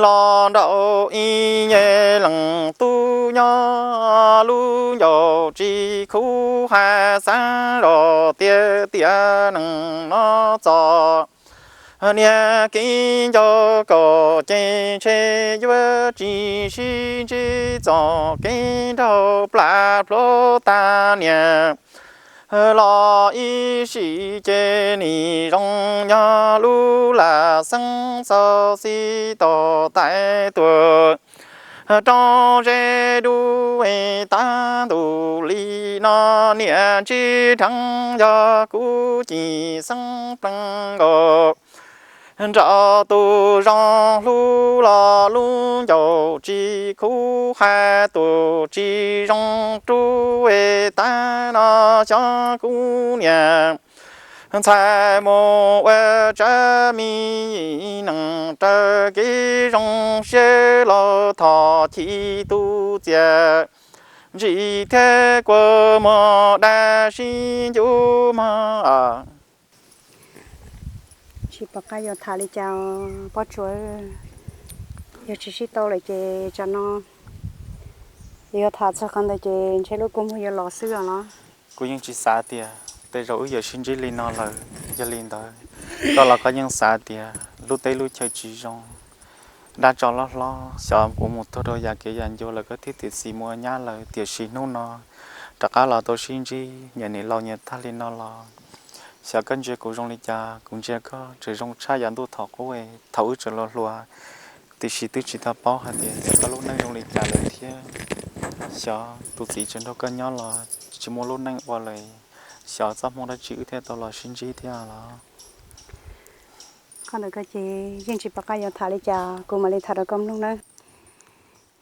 los nraum ib nyuag leej tub nyob lub ncauj tsis khuv hais xav zoj tias tiam neej no txom niag kev ncauj kaum ces ntshe yuav tsis sib ntsib txoj kev nraug plam plhuav tas niam Los ib sim ces nim zoo nyob lub lam xeeb txog xib tau tais tuag rau ze dub es tav ntuj li no niam tsis dheev yog kuv cim xeeb plees nkaus. Nrog tus zoo hlub los lub ncauj tsis khuv hais tus tsis zoo rub es tav no xyov kuv niam ntxhais mus ua tsab me yim neeg raws kev zoo siab laus thom chiv tus txiaj ntsim thiab kua muag dab sib ncuj mog. Tsis pom qab yuav tham li cas pob tsuas, yog tsis sib tau lawm ces tsam no yuav tham txog qhov ntawd ces ntshe lub kua muag yuav los xwb os los. Kuv yeej tsis xav tias tej zaum wb yuav sib ntsib li no lawm, yog li ntawd koj los koj yeej xav tias lub teb lub chaw tsis zoo, dab tsov loj hlob, xyov kuv mus tuag rau yam kev yam ncua lawm koj thiaj tiam sis mus ua nyab lawm, tiam sis hnub no rov qab los tau sib ntsib nyias niam laus nyias tag li no los xyov koj ntsia kuv zoo li cas, kuv ntsia koj tseem zoo tshaj yav ntuj thaum qub thaum wb tseem hluas hluas, tiam sis twb tsis tau paub hais tias koj lub neej zoo li cas lawm thiab. Xyov tus txiv tseem nrog koj nyob los tsis muaj lub neej ua lawm, xyov txoj hmoo dab tsi wb thiaj tau los sib ntsib thiab los. Qhov ntawd koj ces yeej tsis pom qab yuav tham li cas, kuv mam li tham rau koj mloog nawb.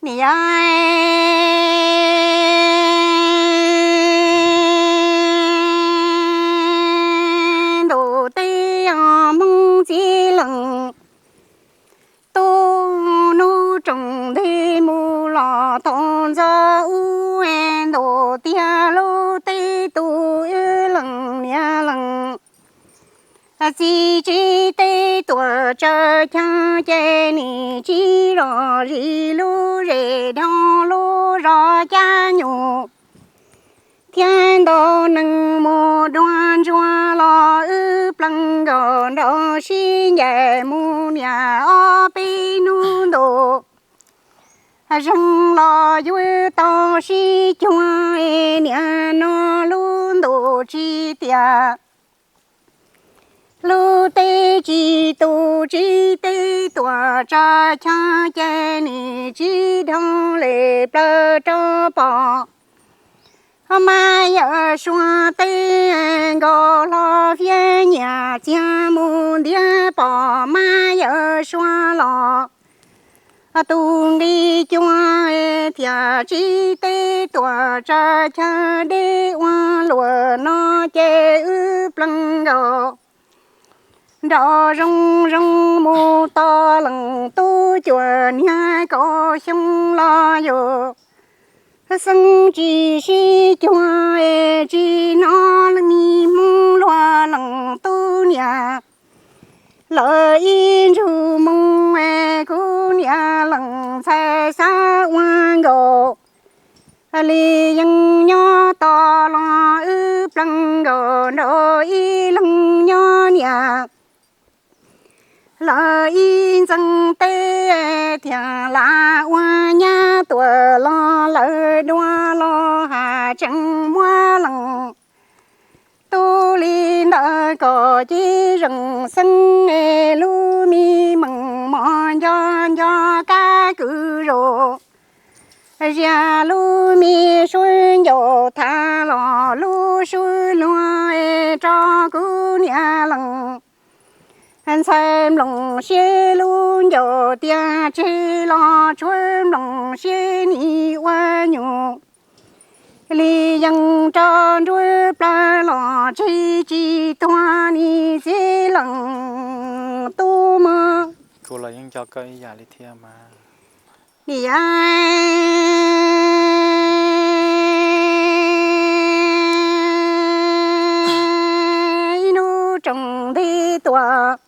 Niam yau, ntuj teb os Hmoob txiv leej tub, hnub tsoom ntej mus los tau ntxov ub, ntuj tiag lub teb tus wb leej niam leej txiv tsis teb tuam tsaws chaw ces nim tsis zom zis lub zes dhau lub zos cab nyum thiab ntau neeg mus dua ntsuag los wb plees nkaus nrau sib ncaim mus niam ob peb hnub ntuj zeeg los yuav tau sib cuag niam no lub ntuj tsis tias lub teb tsis tus tsis teb tuam tsaws chaw ces nim tsis dhau li plaws rau pom mab yawm suav teb nkaus hlo fiab nyiam txiag mus ntiav pom mab yawm suav los tus nqi cuag thiaj tsis teb tuam tsaws chaw deb ua luam no ces wb plees nkaus nrau zoo zoo mus tos leej tub cuaj niag kaum xyoo los yus xeeb tsis sib cuag tsis hnov leej niag Hmoob luag leej tub niam lawv ib ntsug moo es kuv niam leej ntxhais xav ua nkaus li yeej nyob tos los wb plees nkaus nrau ib leeg nyob niam lawv ib ntxeev teb thiaj lam ua nyab tuam los lawv dua los has tseem muab leej tub li ntawd kom ces zeem xeeb es lub me meem mos nco nco kab kwv zos zias lub me suab ncaus thav los lub suab luag es rau kuv niam leej ntxhais nplooj siab lub ncaus tiag tseg los tshuav nplooj siab nim ua nyuj li yeej rau nruab plawv los tseg tsis tuag nim txiv leej tub mog. Kuv los yeej nco koj ib yam li thiab mas. Niam, ib hnub tsoom ntej tuaj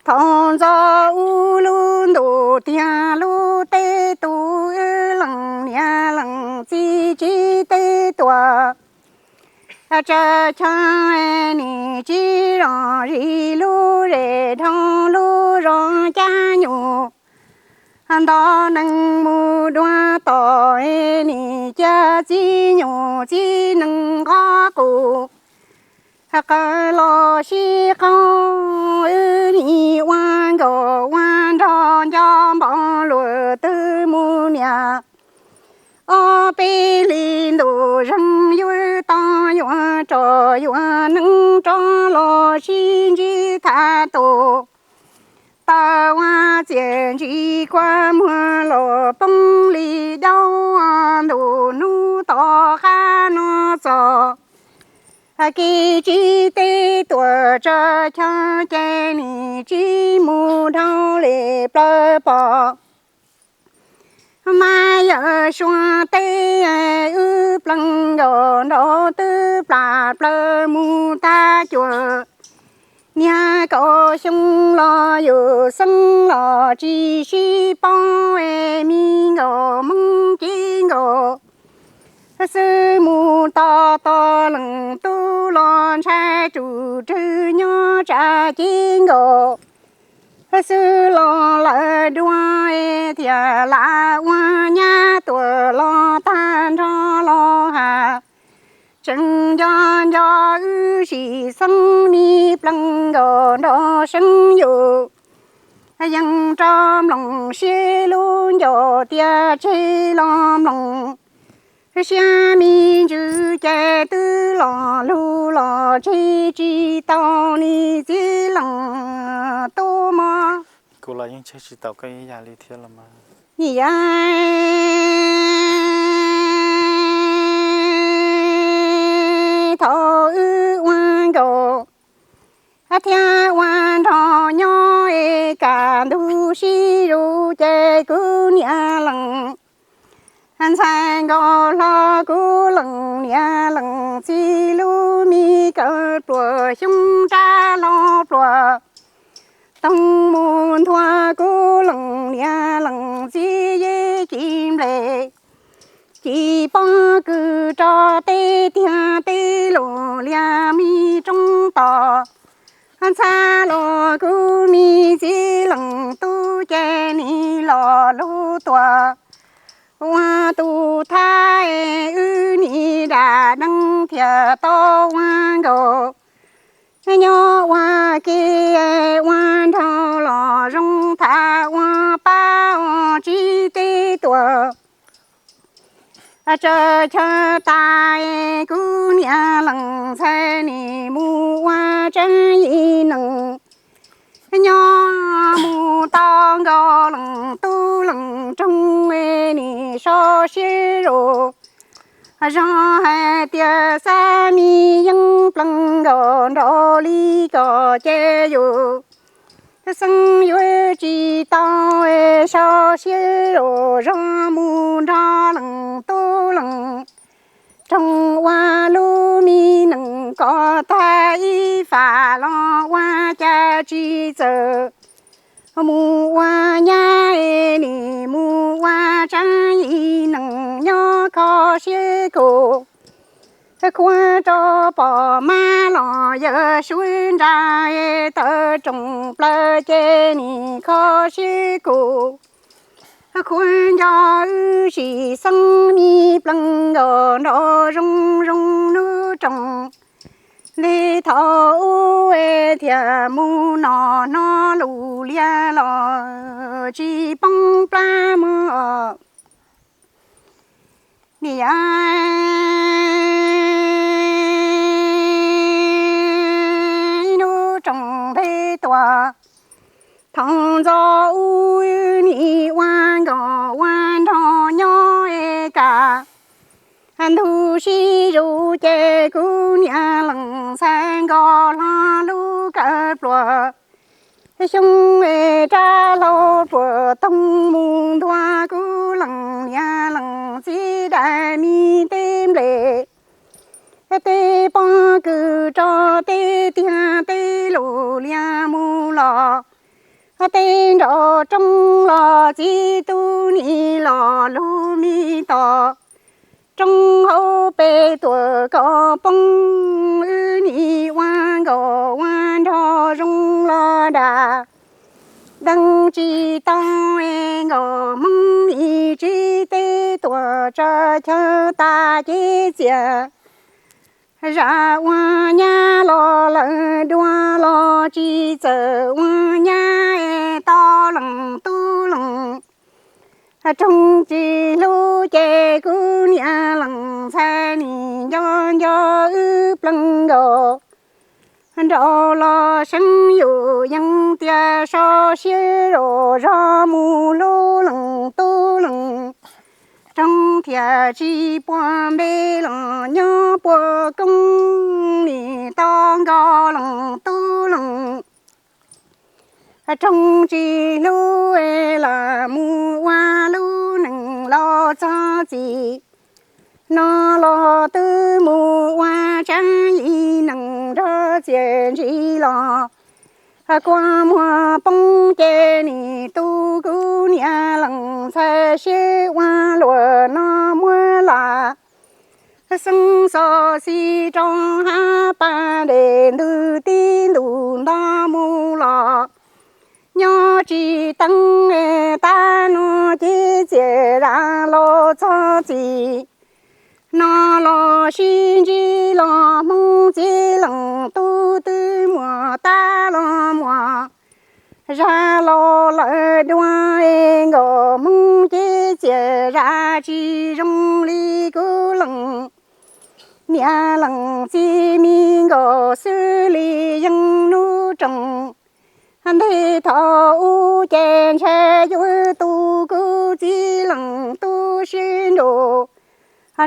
thaum ntxov ub lub ntuj tiag lub teb tus wb leej niam leej txiv tsis teb tuaj tsaws chaw nim tsis zom zis lub zes dhau lub zos cab nyum Nto neeg mus dua tom, nim cia txib nyuj txib nees nqov qus, qawm los sib qaug, wb nim ua nkauj ua nraug nco npov luag twb mus niam. Ob peb hlis ntuj zeeg yuav toj yuav roj yuav neeb rov los sib ntsib thaj tus. Taw ua txiaj ntsim kua muag los poob li daub, ntuj hnub tom qab no txog. Kev tsis teb tuaj tsawg chaw ces nim tsis mus dhau li plaws pom. Mas yawm suav teb wb plees nkaus nrov twb plam plaws mus tag cuag niag kaum xyoo los yus xeeb los tsis sib paub es mi nkaus Hmoob cev nkaus xwb mus tos tos leej tub los ntshai tus rwg nyob tsam cev nkaus xwb los lawm dua es thiaj lam ua nyab tuaj los tag nrho los has. Tseem nco nco wb sim xeeb mi plees nkaus nrov seeb yus yeej rov mloog siab lub ncauj tias tseg los mloog siab me ntsws ces twb los lug los tseg tsis tau li txiv leej tub mog. Kuv los yeej tseg tsis tau koj ib yam li thiab los mas. Yam thaum wb ua nkauj thiab ua nraug nyob es kaj ntug sib zuj ces kuv niam leej ntxhais nkaus hlo kuv leej niam leej txiv lub me kawm pluas xyoob rab hlau pluas toog mus nthua kuv leej niam leej txiv yeb ci nplej ci pob kws rau teb tiag teb lug lias me roob tos ntxhab los kuv me txiv leej tub ces nim los lug tuaj ua tus thab wb nim dam deeb thiaj tau ua nkauj nyob ua ke ua nraug los zoo tham ua pab ua tsis teb tuaj tsawg chaw tas kuv niam leej ntxhais nim mus ua tseeb ib neeg nyob mus tau nkaus leej tub leej roog nim so siab zog. Zog hais tias xav me yeeb plees nkaus nraug li koj ces yus xeeb yuav tsis tau so siab zog mus nrog leej tub leej roog ua lub me neej kom tag ib fam los ua cas tsis txawj mus ua nyab nim mus ua tseeb ib neeg nyob kho siab kus. Khuav rau pom mab los yawg suav nra tawm rooj plaws ces nim kho siab kus. Khuav nco wb sim xeeb me plees nkaus nraug zoo zoo nub rooj. Li thaum ub thiaj mus no no lus liab los tsis poob plab mog. Niam, ib hnub rooj ntev tuaj, thaum ntxov ub nim ua nkauj ua nraug nyob es kaj ntug sib zuj ces kuv niam leej ntxhais nkaus hlo lub kawm pluas xyoob es rab hlau pluas toog mus nthua kuv leej niam leej txiv daim me teb nplej. Tej pob kws rau teb tiag teb lus liab mus los, tej nraum roob los txiv tub nim los lug me tos. Roob hauv pes tuaj kom poob, wb nim ua nkauj ua nraug zoo los dag, deev tsis tau es Hmoob nim tsis teb tuam tsaws chaw tas ces txias zam ua nyab los lawm dua los tsis txawm ua nyab es tau lees tub lees. Roog tsis hlub ces kuv niam lees ntxhais nim nco nco wb plees nkaus. Nraum los seev yus yees tias so siab zom zog mus hlub lees tub lees. Roog thiaj tsis puag npe los nyob puag koob nim tau nkaus lees tub lees. Roog tsis hlub es lam mus ua lub neej laus txog txim no los twb mus ua tsaab yim neeg nrog txias ntsim los kua muag poob ces nim tu kuv niam lees ntxhais sib ua luam no muab lam xeeb xo xi rau hab paj ntes ntug tib ntus nto mus los nyob tsis teeb. Tab no ces txias zam laus txog txim no los sib ntsib los Hmoob txiv lees tub twb muas tab los muas zam laus lawm dua es nkaus Hmoob ces txias zam tsis zoo li kuv lees niam lees txiv me nkaus xwb li yeej nub roos. Ntej thaum ub ces ntshai yuav tu kuv txiv lees tub sib nraus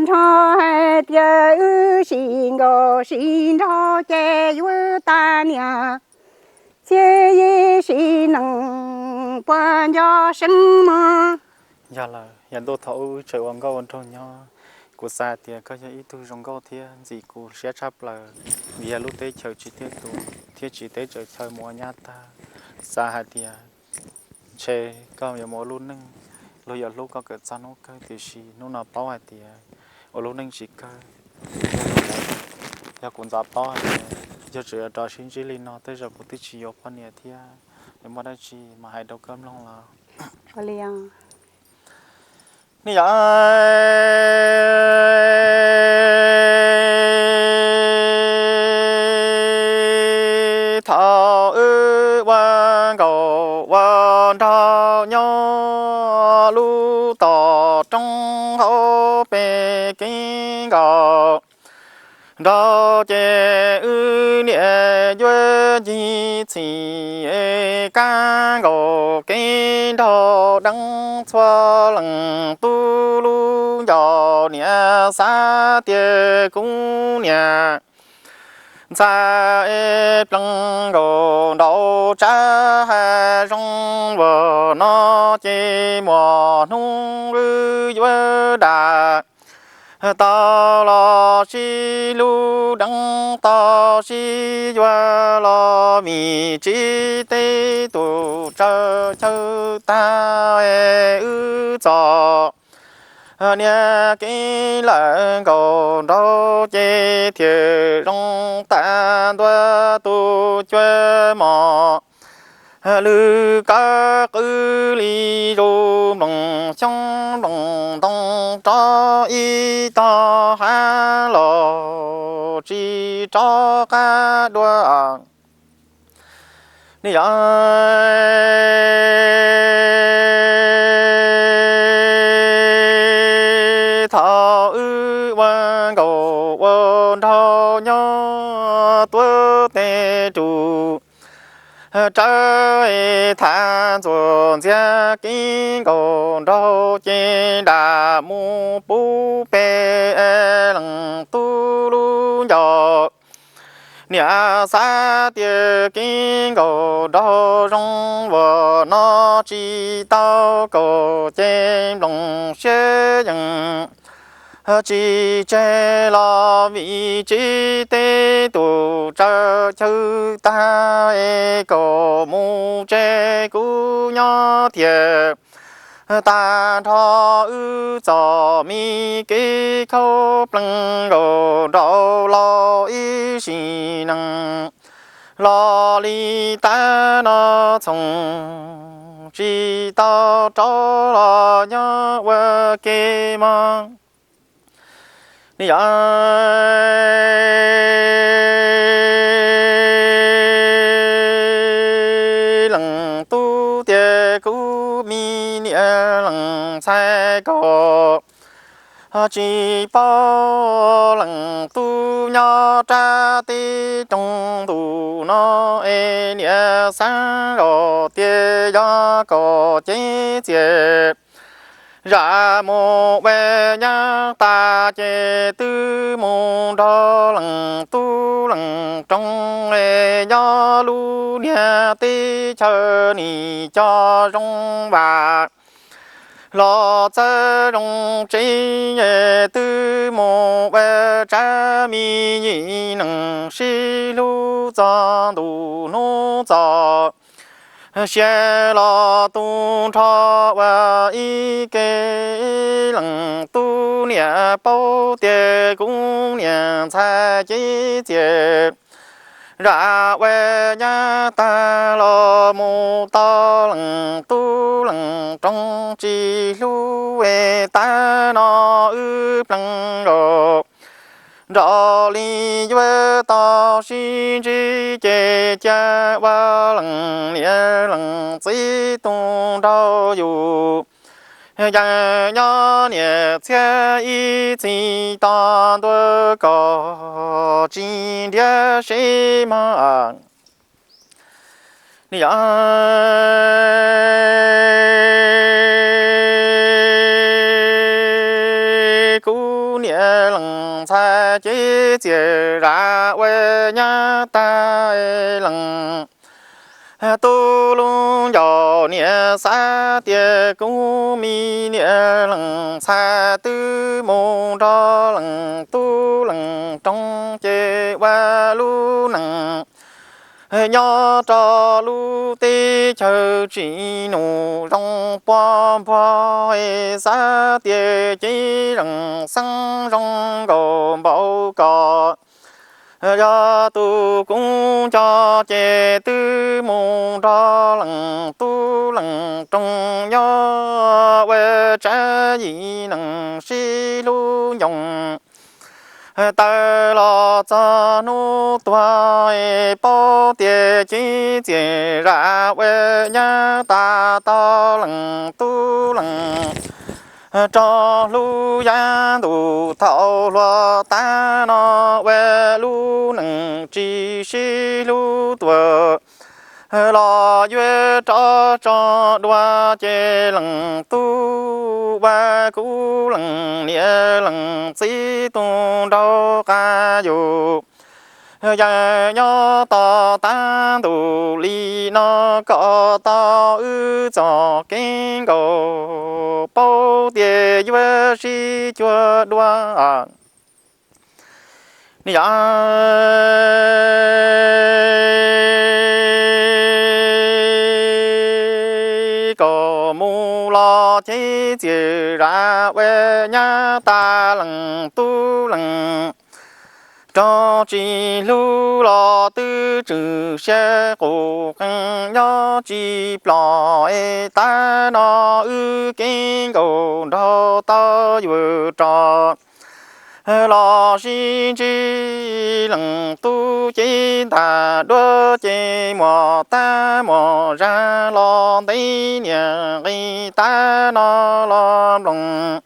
nrho hais tias wb sim nkaus sim nrog ces yuav tas niam txiv yim sim neej puas nco seev mog. Yog lawm, yog ntuj thaum ub wb tseem ua nkauj ua nraug nyob, kuv xav tias koj yog ib tug zoo nkauj thiab ntxim kuv siab tshaj plaws, vim yog lub teb chaws tsis teb tus thiab tsis teb tsaws chaw mus ua nyab tag. Xav hais tias ntshe koj yuav mus ua lub neej, luag yuav hlub koj kawm txog hnub kawg, tiam sis hnub no paub hais tias ua lub neej tsis kawg. Yog kuv ntxov paub hais tias yog tseem yuav rov sib ntsib li no, tej zaum kuv twb tsis yuav poj niam thiab. Yog muaj dab tsi mas hais rau koj mloog los. Nej yog thaum wb ua nkauj ua nraug nyob lub tom roob hauv pes kev nkaus nraug ces wb niam yuav ncig txhim kab nkaus kev nraug deev txhua leej tub lub ncauj. Niam xav tias kuv niam ntxhais plees nkaus nraug tsav hais zoo ua no ces muaj hnub wb yuav dam tau los sib hlub deev tau sib yuav los vim tsis teb tus tsaws chaw tag wb txom niam kev lawm nkaus nraug ces thiaj zoo tas ntua tus cuab mos. Lwm kab qwb li zus nploos xyoob nploos ntoo rov ib tog hav los tsis rov qab dua. Nej yog thaum wb ua nkauj ua nraug nyob tuav tes rus tsawv thav ntxuav ntxiag kev nkaus nraug ces dam mus pub peb leej tub lub ncauj. Niam xav tias kev nkaus nraug zoo ua no tsis tau kaum ces nploos siab yees tsis tseg los vim tsis teb tus tsaws chaw tag es kaum mus tseg kuv nyob thiaj tag nrho wb txom me kev khaub plees nkaus nraug los ib sim neej los li tab no txhoov tsis tau rov los nyob ua ke mog. Ni yog leej tub tias kuv me niam leej ntxhais koj tsis paub leej tub nyob rau teb roog ntuj no es niam xav los tias yog koj cev txias zam mus ua nyab tas ces twb mus nrog leej tub leej roog es nyob lub niag teb chaws nim coj zoo vam los txawj zoo tsev es twb mus ua tsav me yim neeg sib hlub txog ntuj hnub txog sia los tu nrho ua ib ke. Leej tub niam paub tias kuv niam ntxhais cev txias zam ua nyab tag los mus tau leej tub leej roog tsis hlub es tav no wb plees nkaus nrog li yuav tau sib ntsib ces cia ua leej niam leej txiv tu nrog yus yeej nyob niam txiv ib txhis to ntua kom tsis nrhiav seb mog. Ni yog kuv niam leej ntxhais cev txias zam ua nyab tag leej tub lub ncauj niam xav tias kuv me niam leej ntxhais twb mus nrog leej tub leej roog ces ua lub neej nyob rau lub teb chaws tsis num zoo pua npuag es xav tias cev leej xeeb zoo nkaus npaum ko yog tus kuv nco ces twb mus nrog leej tub leej roog nyob ua tsav yim neeg sib hlub ncoos taws los txog hnub tuag es paub tias cev txias zam ua nyab tas tau leej tub leej roog hlub yav ntuj thaum hluas tav no ua lub neej tsis sib hlub tuaj los yuav rov tso dua ces leej tub ua kuv leej niam leej txiv tu nraug qab yus yeej nyob tos tav ntuj li no kom tau wb txoj kev nkaus paub tias yuav sib cuag dua. Ni yog kom mus los cev txias zam ua nyab tas leej tub leej roog tsis hlub los twb tswm siab qus qees nyob tsis plos es tav no wb kev nkaus nraug tau yuav rov los sib ntsib. Leej tub cev ntaj duab ces muaj tab muaj zag los ntev niam nqis tav no los nploos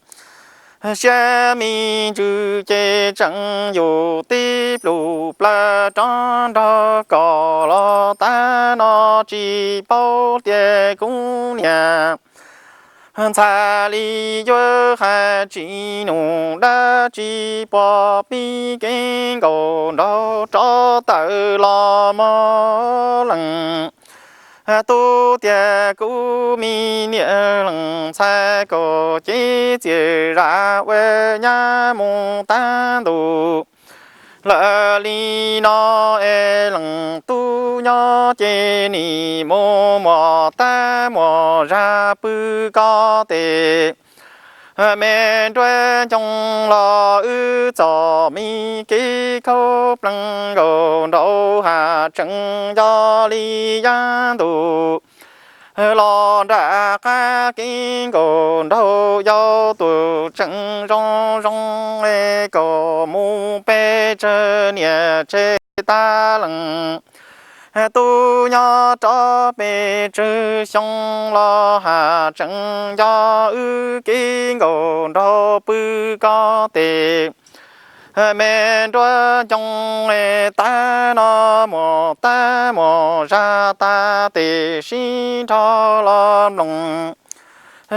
siab me ntsws ces tseem yus tib plug plaws rov nrog kom los tav no tsis paub tias kuv niam ntxhais li yuav hais tsis num dab tsi puas pib kev nkaus nraug rov tawm los mog. Leej tub tias kuv me niam leej ntxhais kom cev txias zam ua nyab mus tav ntuj lawm li no es leej tub nyob ces nim mus muaj tab muaj zag pw koj tes me nruab ncoo los wb txoj me kev khaub plees nkaus nraug has tseem yog li yav ntuj Los nram qab kev nkaus nraug yau tus tseem zoo zoo, kaum mus peb tsawg niam tsev tab lees. Tub nyob rov peb tsawg xyoo los has tseem nco wb kev nkaus nraug pw koj tes. Me nruab ncoo tab no mus tab mus zaj tag tes sib nrho los mloog.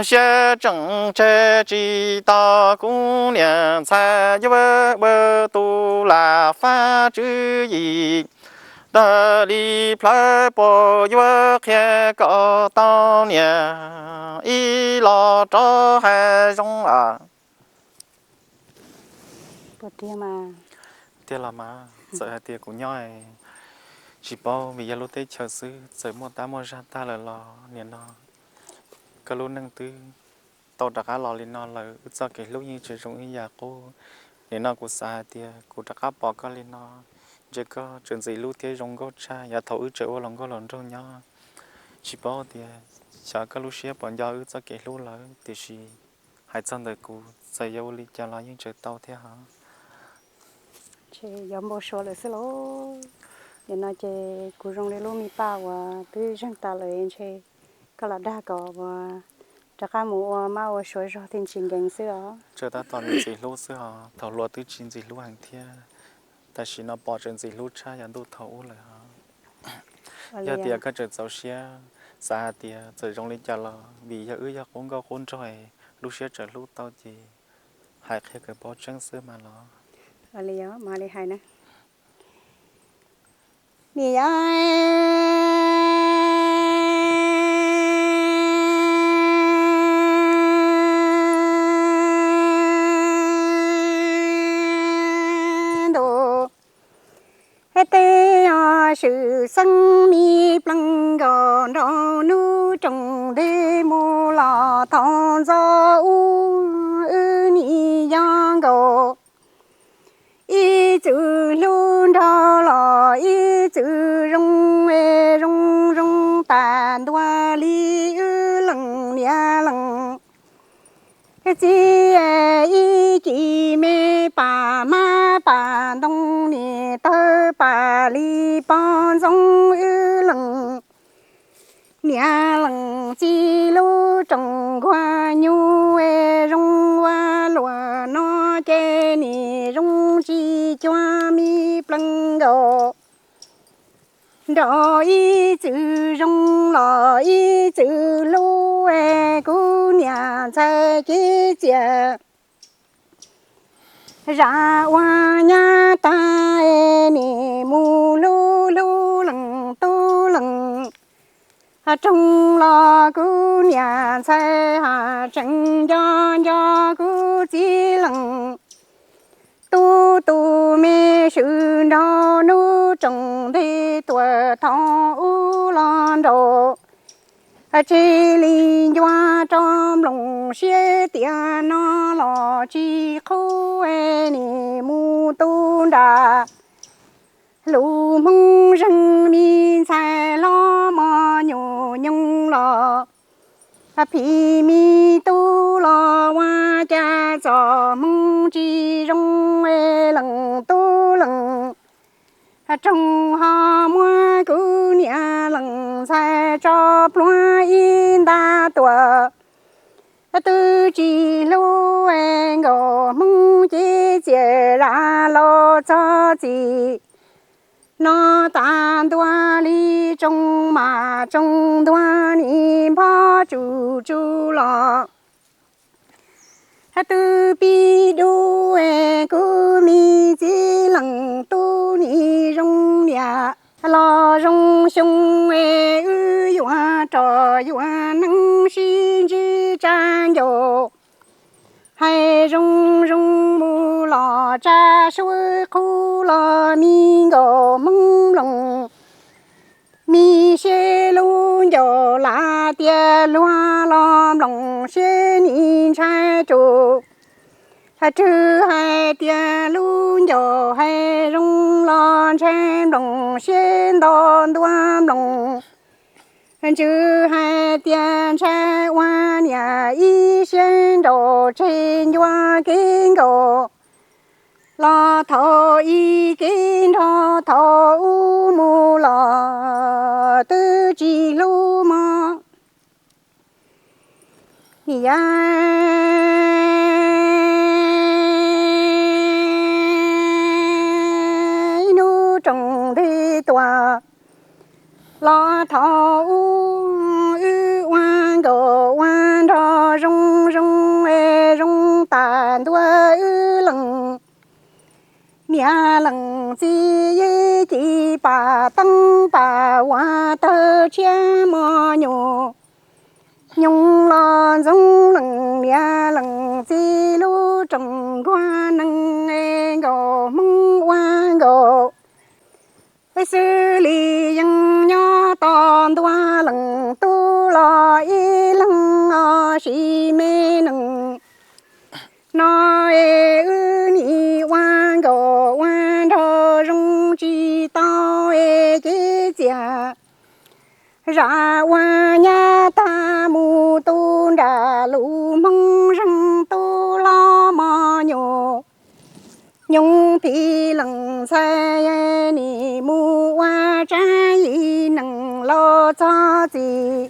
Siab tseem tseg tsis tau kuv niam ntxhais yuav ua tus lam fab tswv yim. Tawg li plawv puas yuav qhia kom tau niam ib los rov hais zoo. Tiag los mas, txawm hais tias kuv nyob tsis paub vim yog lub teb chaws xwb, txawm muaj tab muaj zaj tag lawm los nim no koj lub neej twb tau rov qab los li no lawm, wb txoj kev hlub yeej tseem zoo ib yam qub. Nim no kuv xav hais tias kuv rov qab pom koj li no, ntshe koj tseem ntxim hlub thiab zoo nkauj tshaj yav thaum wb tseem ua hluas nkauj hluas nraug nyob. Tsis paub tias xyov koj lub siab puas nco wb txoj kev hlub lawm, tiam sis hais txog ntawm kuv txawm yuav ua li cas los yeej tseem tau thiab hos. Ntshe yuav npau suav lawm xwb lauj. Nim no ces kuv zoo li lub me paj uas twb zeeg tas lawm, ntshe koj los dag kom uas rov qab mus ua mab ua suav zog thiaj tsis nkees xwb os. Tseem tab tom ntxim hlub xwb hos, thaum hluas twb tsis ntxim hlub heev thiab, tam sim no pom tseem ntxim hlub tshaj yav ntuj thaum ub lawm hos. Yog tias koj tseem txaus siab, xav hais tias txawm zoo li cas los vim yog wb yog qub nkauj qub nraug, lub siab tseem hlub tau ces hais qhia kawm paub tseeb xwb mas los. Nim yog ntu tej yog swm xeeb me plees nkaus nraum nub roos ntej mus los thov ntxov ub wb nim yog nkaus. Ib txwm hlub nrog los ib txwm zoo, zoo zoo tas ntua li wb lees niam lees txiv. Ib ci me pam mab pam ntoo nim tawg pam li poj ntxoog wb lees niam lees txiv lub roos nkuag nyuj zoo ua luam no ces nim zoo tsis cuag me plees nkaus. Nrog ib txwm zoo los ib txwm hlub kuv niam ntxhais kev txias. Zam ua nyab tag nim mus hlub hlub lees tub lees roog los kuv niam ntxhais has tseem nco nco kuv txiv lees tub tus me swm nrog nub roos ntej tuam thov ub los nraum. Tsis li ncua rau nploos siab tias no los tsis qhub nim mus tu nram lus Hmoob zeeg me ntxhais hlob mos nyuam nyoos los phim me tub los ua cas txom hmoo tsis zoo lees tub lees roog ho muab kuv niam lees ntxhais tso pluag ib nta tuam. Twb tsis hlub nkaus Hmoob ces txias zam los txog txim no tas ntua li tsoos mas tsoos ntuag nim npog tsuj tsuj los. Twb pib dub kuv me txiv lees tub nim zoo niam los zoo xyoo wb yuav rov yuav neeg sib ntsib tsa ncaus. Hais zoo zoo mus los tsa suab qhub los mi nkaus Hmoob nploos. Mi seb lub ncauj lam tias luag los nploos seb nim ntshai tus. Hais rwg hais tias lub ncauj hais zoo los ntshai nploos seb nto ntua nploos. Ntsws hais tias ntshai ua niam ib siab nraum tseg ncua kev nkaus, los thaum ib kev nrog thaum ub mus los twb tsis hlub mog. Niam yau, ib hnub roos nteg tuaj los thaum ub wb ua nkaus ua nrog zoo zoo, zoo tas ntua wb lees. Niam lees txiv yeej ci pam teeb pam ua tawg tshiab mos nyuj. Nyoos los ntxoov lees niam lees txiv lub roos nkuaj nees nkaus hmoob ua nkaus xws li yeej nyob tos ntua lees tub los ib leeg os sis me nees. No es wb nim ua nkaus ua nrog zoo tsis tau es cev txias zam ua nyab tag mus tu nram lus hmoob zeeg tub hlob mos nyuj. Nyoos phim lees ntxhais nim mus ua tsab yim nees los txog txim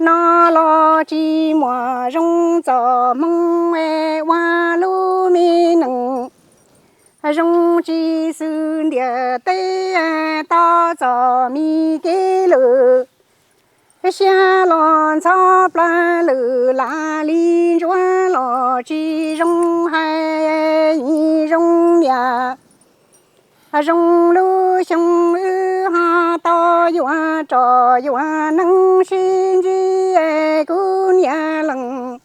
no los tsis muaj zoo txom hmoo es ua lub me nees zoo tsis xws ntiaj teb tau txom me kev lwm siab los ntxhov plawg lwm lam li ntsuav los tsis zoo hais zoo niam. Zoo lub xyoo wb ho tau yuav roj yuav neeb sib ntsib kuv niam lees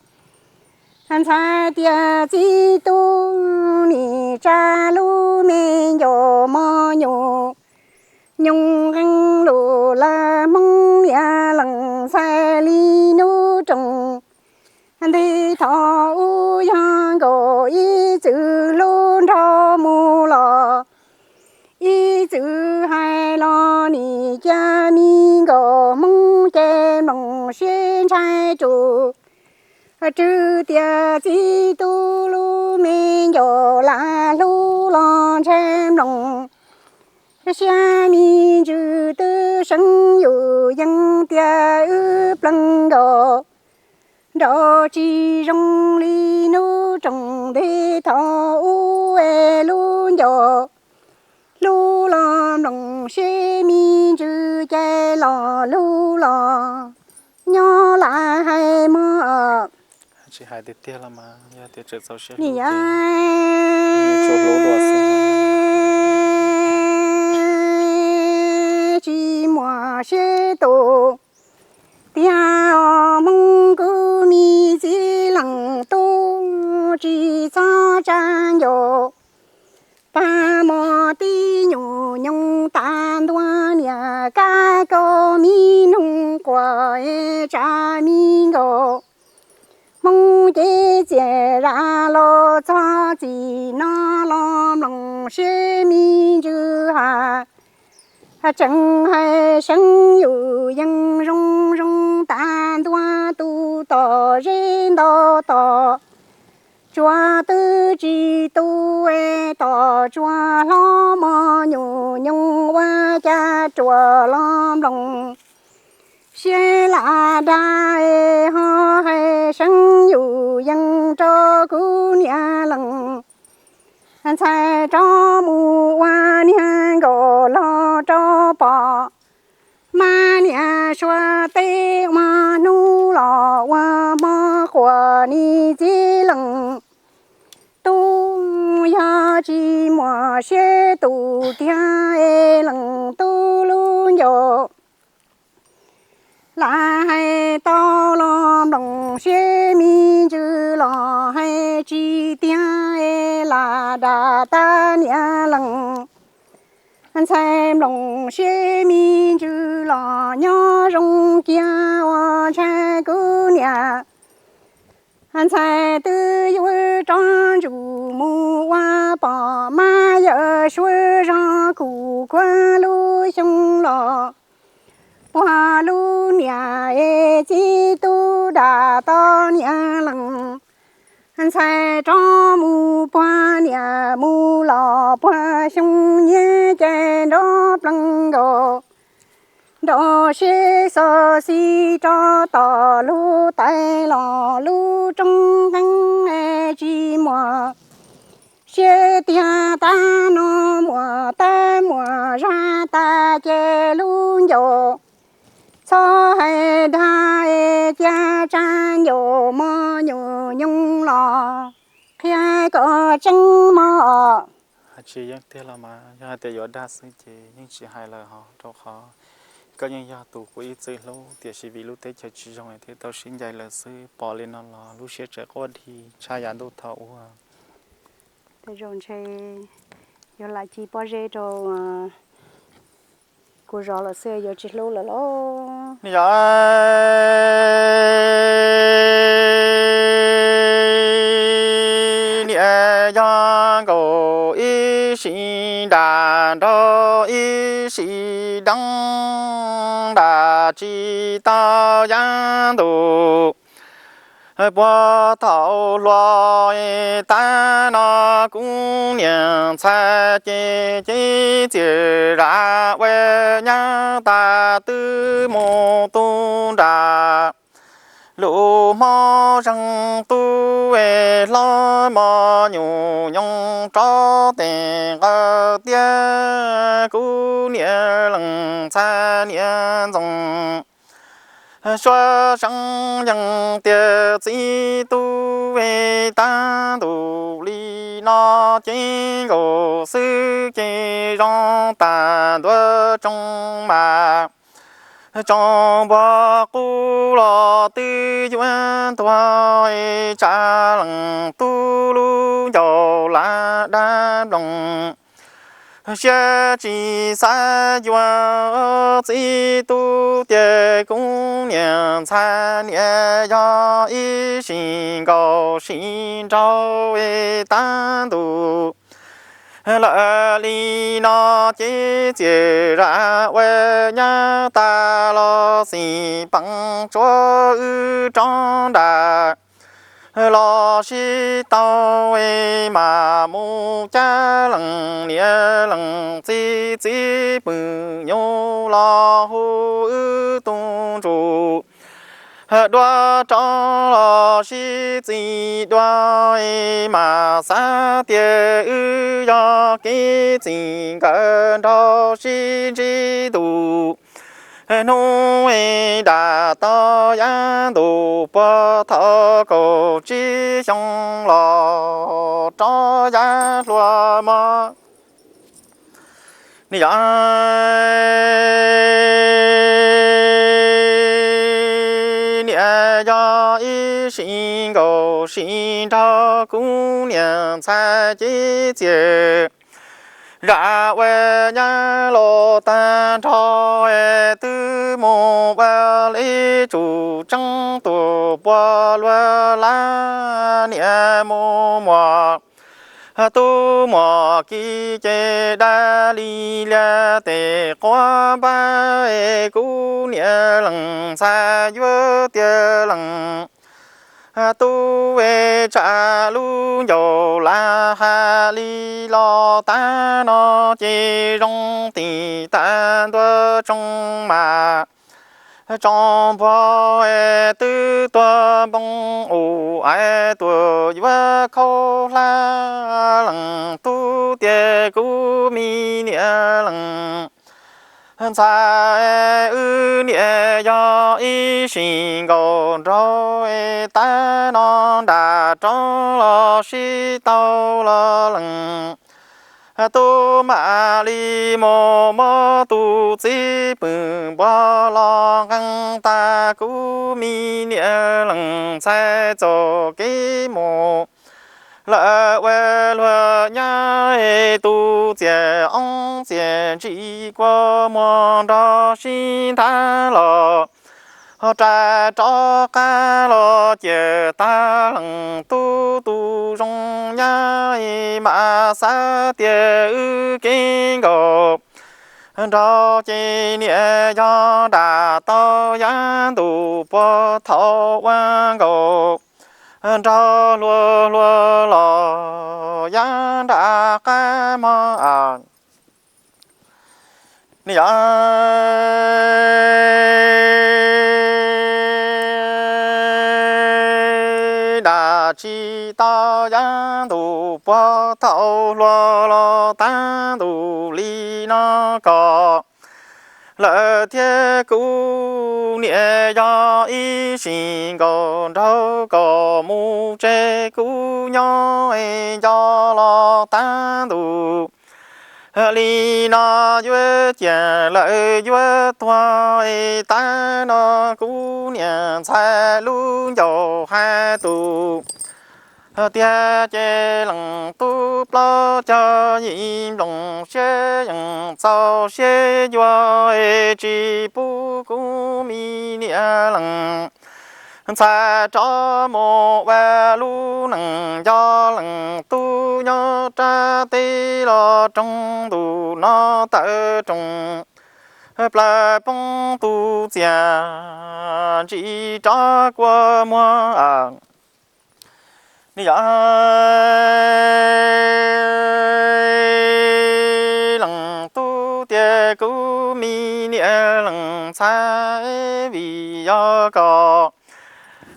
ntxhais tias txiv tub nim tsa lub me ncaus mos nyuj. Nyoos nqee lus lawv hmoob niam lees ntxhais li hnub roos nteg thaum ub yog nkaus ib txwm hlub nrog mus los ib txwm hais los nim cia me nkaus hmoob ces mloog siab ntshai rus. Tswv tias txiv tub lub me ncaus lam hlub los ntshai mloog. Siab me ntsws twb seev yus yees tias wb plees nkaus nraum tsis zoo li hnub roos nteg thaum ub es lub ncaus hlub los mloog siab me ntsws ces los hlub los nyob lam hais mog. Niam yau, tsis muaj siab tus tiag os hmoob kuv me txiv leej tub tsis txhob tsa ncaus. Pab mos tib nyuag nyoos tas ntua niam kab koj me noog quas es tsa me nkaus. Hmoob cev txias zam los txog txim no los mloog siab me ntsws has. Tseem hais seev yus yees zoo zoo tas ntua tus tom zeb ntau tos tsuas twb tsis tu es tom tsuas hlob mos nyuj nyoos ua cas ruam los mloog siab lam dag es ho hais seev yus yees rau kuv niam lees ntxhais rov mus ua niag nkaus los rau pom. Mab niam suav teb ua hnub los ua hmo quas nim txiv leej tub yog tsis muaj siab tus tiag es leej tub lub ncaus lam hais tau los mloog siab me ntsws los hais tsis tiag es lam dag tas niam lees ntxhais mloog siab me ntsws los nyob zoo kiag ua ntshai kuv niam. Ntxhais twb yuav rov ntsum mus ua pom mab yawm suav zog kuv kuag lub xyoo los puag lub Niam es txiv tub dam tau niam lees ntxhais rov mus puag niam mus los puag xyoo niam ces nrov plees nkaus. Nrov sib xov xib rov tom lub tais los lub rooj nqeeb tsis muaj siab tiag. Tab no muaj tab muaj zaj tas ces lub ncauj txhob hais dag es cia tsa ncauj mos nyuj nyoos los qhia kom tseeb mog. Hais tsis yeej tiag los mas yog hais tias yuav dag xwb ces yeej tsis hais lawm hos, rau qhov koj yeej yog tus kuv ib txwm hlub, tiam sis vim lub teb chaws tsis zoo thiaj tau sib ncaim lawm xwb. Pom li no los lub siab tseem quaj dhi tshaj yav ntuj thaum ub. Tej zaum ntshe yuav lam ci pob zeb rau kuv zov lawm xwb, yuav tsis hlub lawm lauj. Yog niam yog nkaus ib sim nram nrog ib sim deev nram tsis tau yav ntuj puag thaum hluas. Tab no kuv niam ntxhais ces ces txias zam ua nyab tas twb mus tu nram lub hmo zeeg tub hlob mos nyuj nyoos rov tes nqawd tiab kuv niam lees ntxhais niam ntxoov. Suav seev yees tias txiv tub tab ntus li no ces nkaus xwb ces zoo tas ntua tsoo mas. Tsoom npua qub los twb yuav tuag, tsam lees tub lub ncauj lam dab nploos. Siab tsis xav yuav txiv tub tias kuv niam ntxhais niam yog ib sim nkaus sim nraug tab ntus lawm li no ces txias zam ua nyab tas los xim peem tsuav wb rov nram los sib tau mas mus cab lees niam lees txiv txiv pwm nyuj los hu wb tus ntsuj dua rov los sib txis dua mas xav tias wb yog kev txij nkawm nrog sib ntsib tus hnub dam tau yav ntuj puag thaum kaum tsib xyoo los rov yav hluas mog. Niam yog ib sim nkaus sim nraug kuv niam ntxhais ces txias zam ua nyab los tag nrho twb mus ua li tsum tseeb tuaj puag luag lab niam mus muam tub muam kiv ces dab li lias tes quav npab kuv niam lees ntxhais yuav tias lees tub tsam lub ncauj lam has li los tag no ces zoo tim tag ntua tsoo mas. Tsoom npua twb tuag npoo ub ais tuaj yuav khaub hlab lees tub tias kuv me niam lees ntxhais wb niam yog ib sim nkaus nraug tab no nram rov los sib tau los lees tub mam li mus muab tus txiv pwm npua los nqee tas kuv me niam lees ntxhais txoj kev mus lawm ua luag nyab tus txiaj oob txiaj ntsim kua muag nrog sib nthab los rais rov qab los ciaj tag lees tub tus zoo nyab mas xav tias wb kev nkaus nraug ces niam yog dam tau yav ntuj puag thaum ua nkaus nraug hluas hluas los yav nram qab mog. Yog dam tsis tau yav ntuj puag thaum hluas los tag ntuj li no kom lawm thiab kuv niam yog ib sim nkaus nraug kom mus tseg kuv nyob nco los tag ntuj li no yuav ciaj lawm yuav tuag tag no kuv niam ntxhais lub ncauj hais tus tiag ces leej tub plaub caug yim nplooj siab yeej txaus siab yuav tsis pub kuv me niam leej ntxhais rov mus ua lub neej nco leej tub nyob rab teb los roog ntuj no tawm roog plaws poob tus txiaj ntsim rov kua muag. Yog leej tub tias kuv me niam leej ntxhais vim yog kom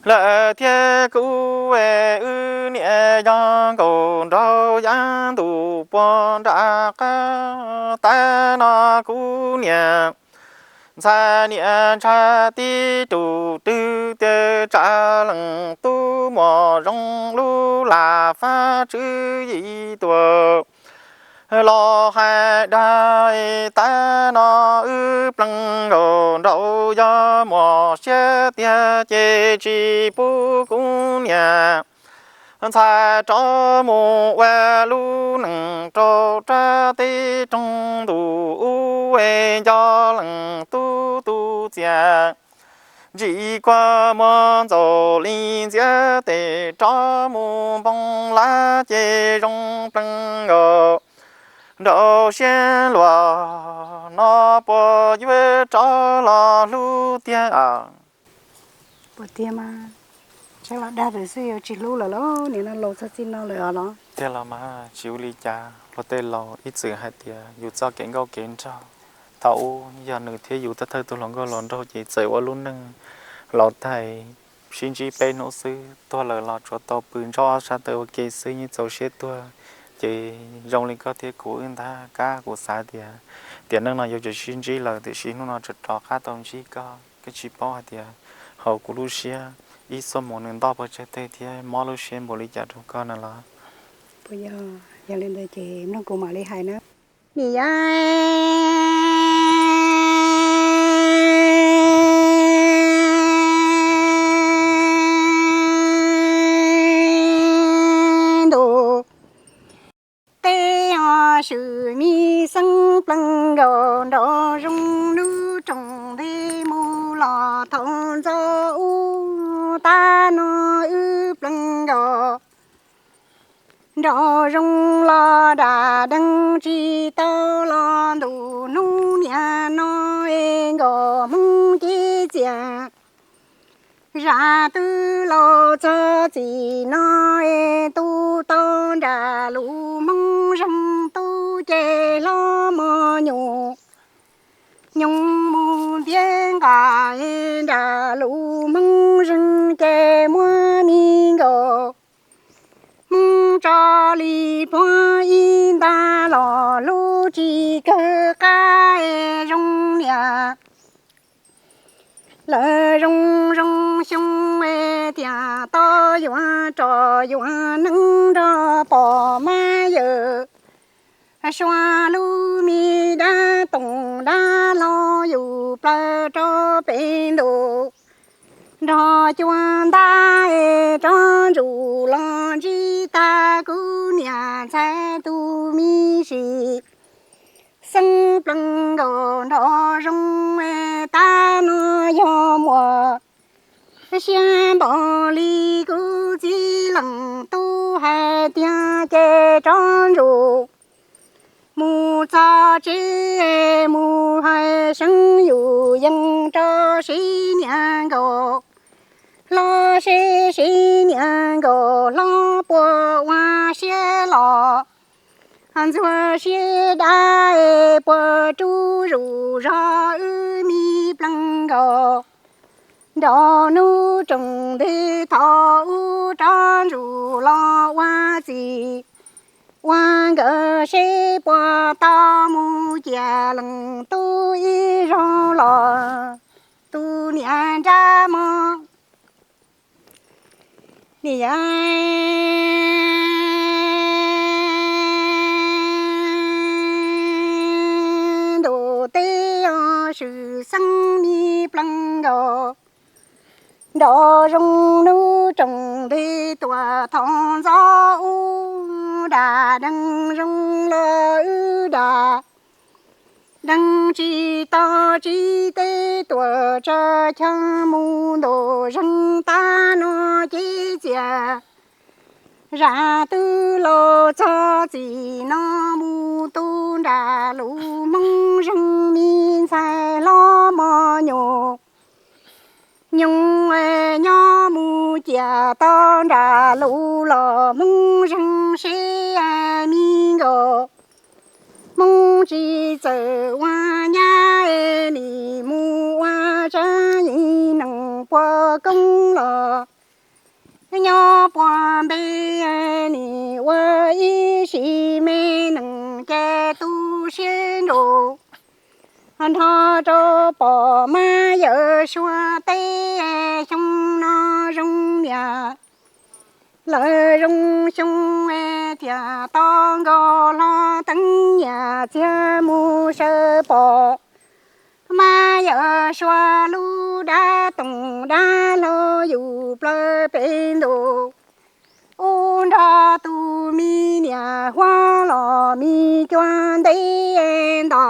lawm thiab kuv wb niam yog nkaus nraug yav ntuj puag nram qab tag no kuv niam ntxhais niam ntshai tib tug twg tias tsam leej tub muaj zoo lub lam fab tswv yim tuaj los hais dag tag no wb plees nkaus nraug yog muaj siab tiag ces tsis pub kuv niam ntxhais rov mus ua lub neej rau rab teb roog ntuj ub nco leej tub tus txiaj ntsim kua muag ntxaus li ntxiab tes rov mus npoo lab ces zoo plees nkaus nraug siab luag no puas yuav rov los hlub tiag. Puas tiag mas, tseeb los dag rawv xwb yuav tsis hlub lawm lauj, nim no laus txog txij no lawm os los. Tiag los mas tsis ua li cas, luag tej laus ib txwm hais tias yus txoj kev nkauj kev nraug, thaum ub yog nws thiab yus thawj thawj tug hluas nkauj hluas nraug ces txawm ua lub neej laus taig sib ntsib peb hnub xwb, tuag lawm los tsuas tau pw ntsob ob sab taw ua ke xwb yeej txaus siab tuag. Ces zoo li koj thiab kuv wb ntag, kab kuv xav tias tiam neej no yuav tsum sib ntsib lawm tiam sis hnub no tseem rov qab tau ntsib koj, koj tsis paub hais tias hauv kuv lub siab ib xuab moos nws ntoj puas tsawg teg thiab mob lub siab npaum li cas rau koj na los. Puas yog? Yog li ntawd ces mloog kuv mam li hais na. Nim yog ntuj teb os, swm me xeeb plees nkaus nraug zoo lub rooj ntej mus los thaum ntxov ub tag no wb plees nkaus nraug zoo los dam deeg tsis tau los ntuj hnub niaj no es nkaus hmoob ces txiaj zaj twb laus txog txij no es tu tau nram lus hmoob zeeg tub ces hlob mos nyuj nyoog mus ntiab nqa es nram lus hmoob zeeg ces muab mi nkaus hmoob tso li puag ib nta los hlub tsis kawg qab es zoo niam lawv zoo zoo xyoo es tias tau yuav roj yuav neeb nrog pog mab yawm sua lub me dab toom dab hlau yus plaws rau pem ntuj nrog cua ntab es rov ntsuj los ntsib tag kuv niam ntxhais tus me sim xeeb plees nkaus nraug zoo es tag no yog muaj siab npaum li kuv txiv leej tub hais tiag ces rov ntsuj Mus txog tsev mus hais seeb yus yeej rau sib niag nkaus hlob, sib sib niag nkaus hlob puas ua siab los ntxuag siab dab, puas rub zus zog wb me pleev nkaus. Nrog hnub roos nti thaum ub rov ntsuj los ua txiv ua nkawm seb puas tau mus ciam leej tub ib zaug los tus niam nrab mog. Niam yau ntuj teb os, swm xeeb me pleev nkaus. Nrog zoo hnub roos nti tuam thaum ntxov ub, dam deeg zoo los wb dam deeg tsis tau tsis teb tuam tsa chaw mus ntaus zeeg tab no ces txias zam twb laus txog txim no mus tu nram lus Hmoob zeeg me ntxhais hlob mos nyuam nyoos nyob mus ciam tau nram lus los Hmoob zeeg seb me nkaus. Hmoob tsis txawm ua nyab nim mus ua tsab ib nees puas koob los nyob puas npe nim ua ib sim me nees ces tu siab nraus nrog rau pom Mab Yawm Suav teb xyoo no zoo niam lawv zoo xyoo thiaj tau nkaus hlo teeb nyiam txiag mus sawv pom Mab Yawm Suav lub dab toom dab hlau yus plaws pem ntuj ub nrog tus me niam huab los me cua ntev nto.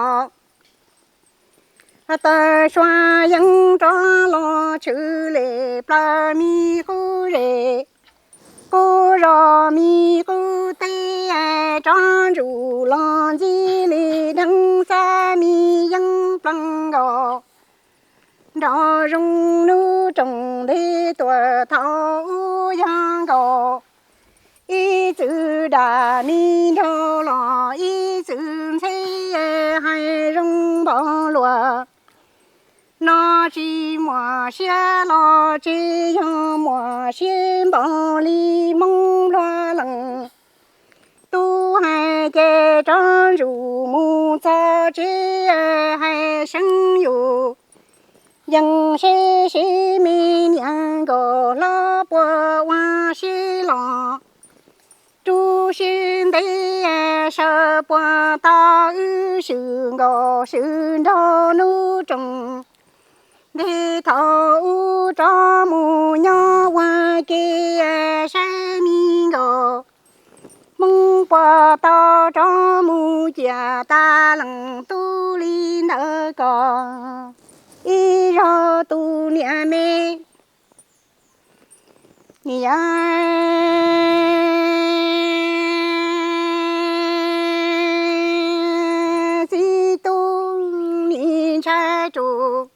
Taws sua yeeb rov los tshwm lem plaws me qub zes, qub zos me qub teb, rov ntsuj los ntxim li dheev xab me yeeb pleev nkaus. Nrog zoo hnub roos nti tuam thaum ub yog nkaus, ib txwm dam me nraug los ib txwm ntxheb hais zoo npaum luaj. No tsis muaj siab los tsis yog muaj siab npaum li Hmoob Nplog Lees. Tub hais ces rov ntsuj mus txog tsev hais seeb yus yeej seb seb me niam nkaus hlob puas ua siab los rub siab ntev sawv puas tau wb swm nkaus swm nrog hnub roos nti thaum ub rov mus nyob ua ke saib me nkaus. Hmoob puas tau rov mus ciam tas leej tub li ntawd ko ib zaug tus niam me. Niam yau txiv tub nim ntshai rus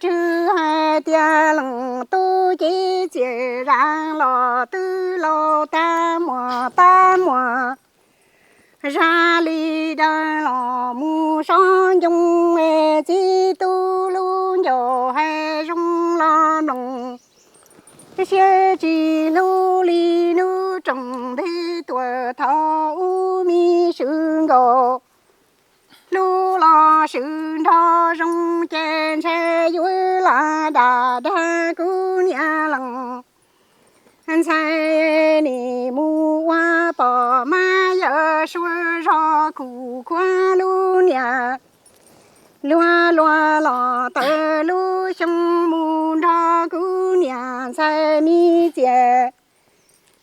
rwg hais tias leej tub cev txiaj zam los twb laus tag muag tag muag. Zaj li dawb los mus sob ncoo, txiv tub lub ncauj hais zoo los mloog, siab tsis hlub li hnub roos nti tuam thaum ub me swm nkaus. Hlub los swm nrog zoo ces ntshai yuav lam dam dag kuv niam leej ntxhais nim mus ua pom Mab Yawm Suav zog kuj khuav lub niam luag luag los tawm lub xyoo mus nrog kuv niam ntxhais me txias.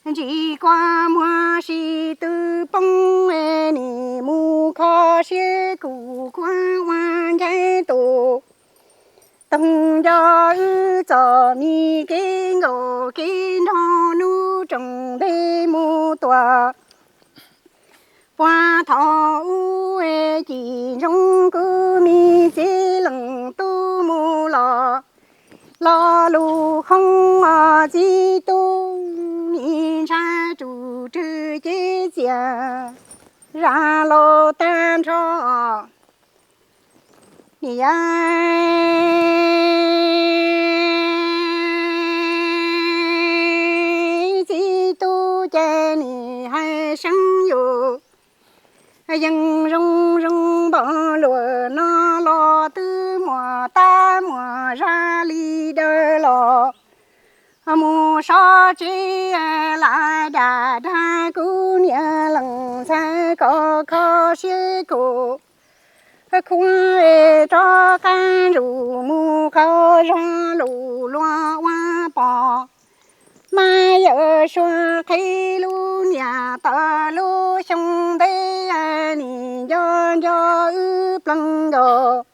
Ntsis kua muag si tw poob, nim mus kho siab kuj khuav ua ncaib tus toog nco wb txom nyem kev nkaus kev nrog hnub roos nti mus tuam. Ua thaum ub cim ntsoov kuv me txiv leej tub mus los, lo lus hoob os txiv tub, me ntshai tsum rwg cev txias zam laus tag nrho. Niam yau txiv tub ces nim hais seeb yus yeej zoo zoo npaum luag no los twb muaj tab muaj zaj li dawb los mus sov tsev lawm dag dag kuv niam leej ntxhais kom kho siab kuv khuab rov qab ntsuj mus qhov zog lus luag ua pom. Mas yawm suav qhib lub niam tawm lub xyoo ntev nim nco nco wb plees nkaus.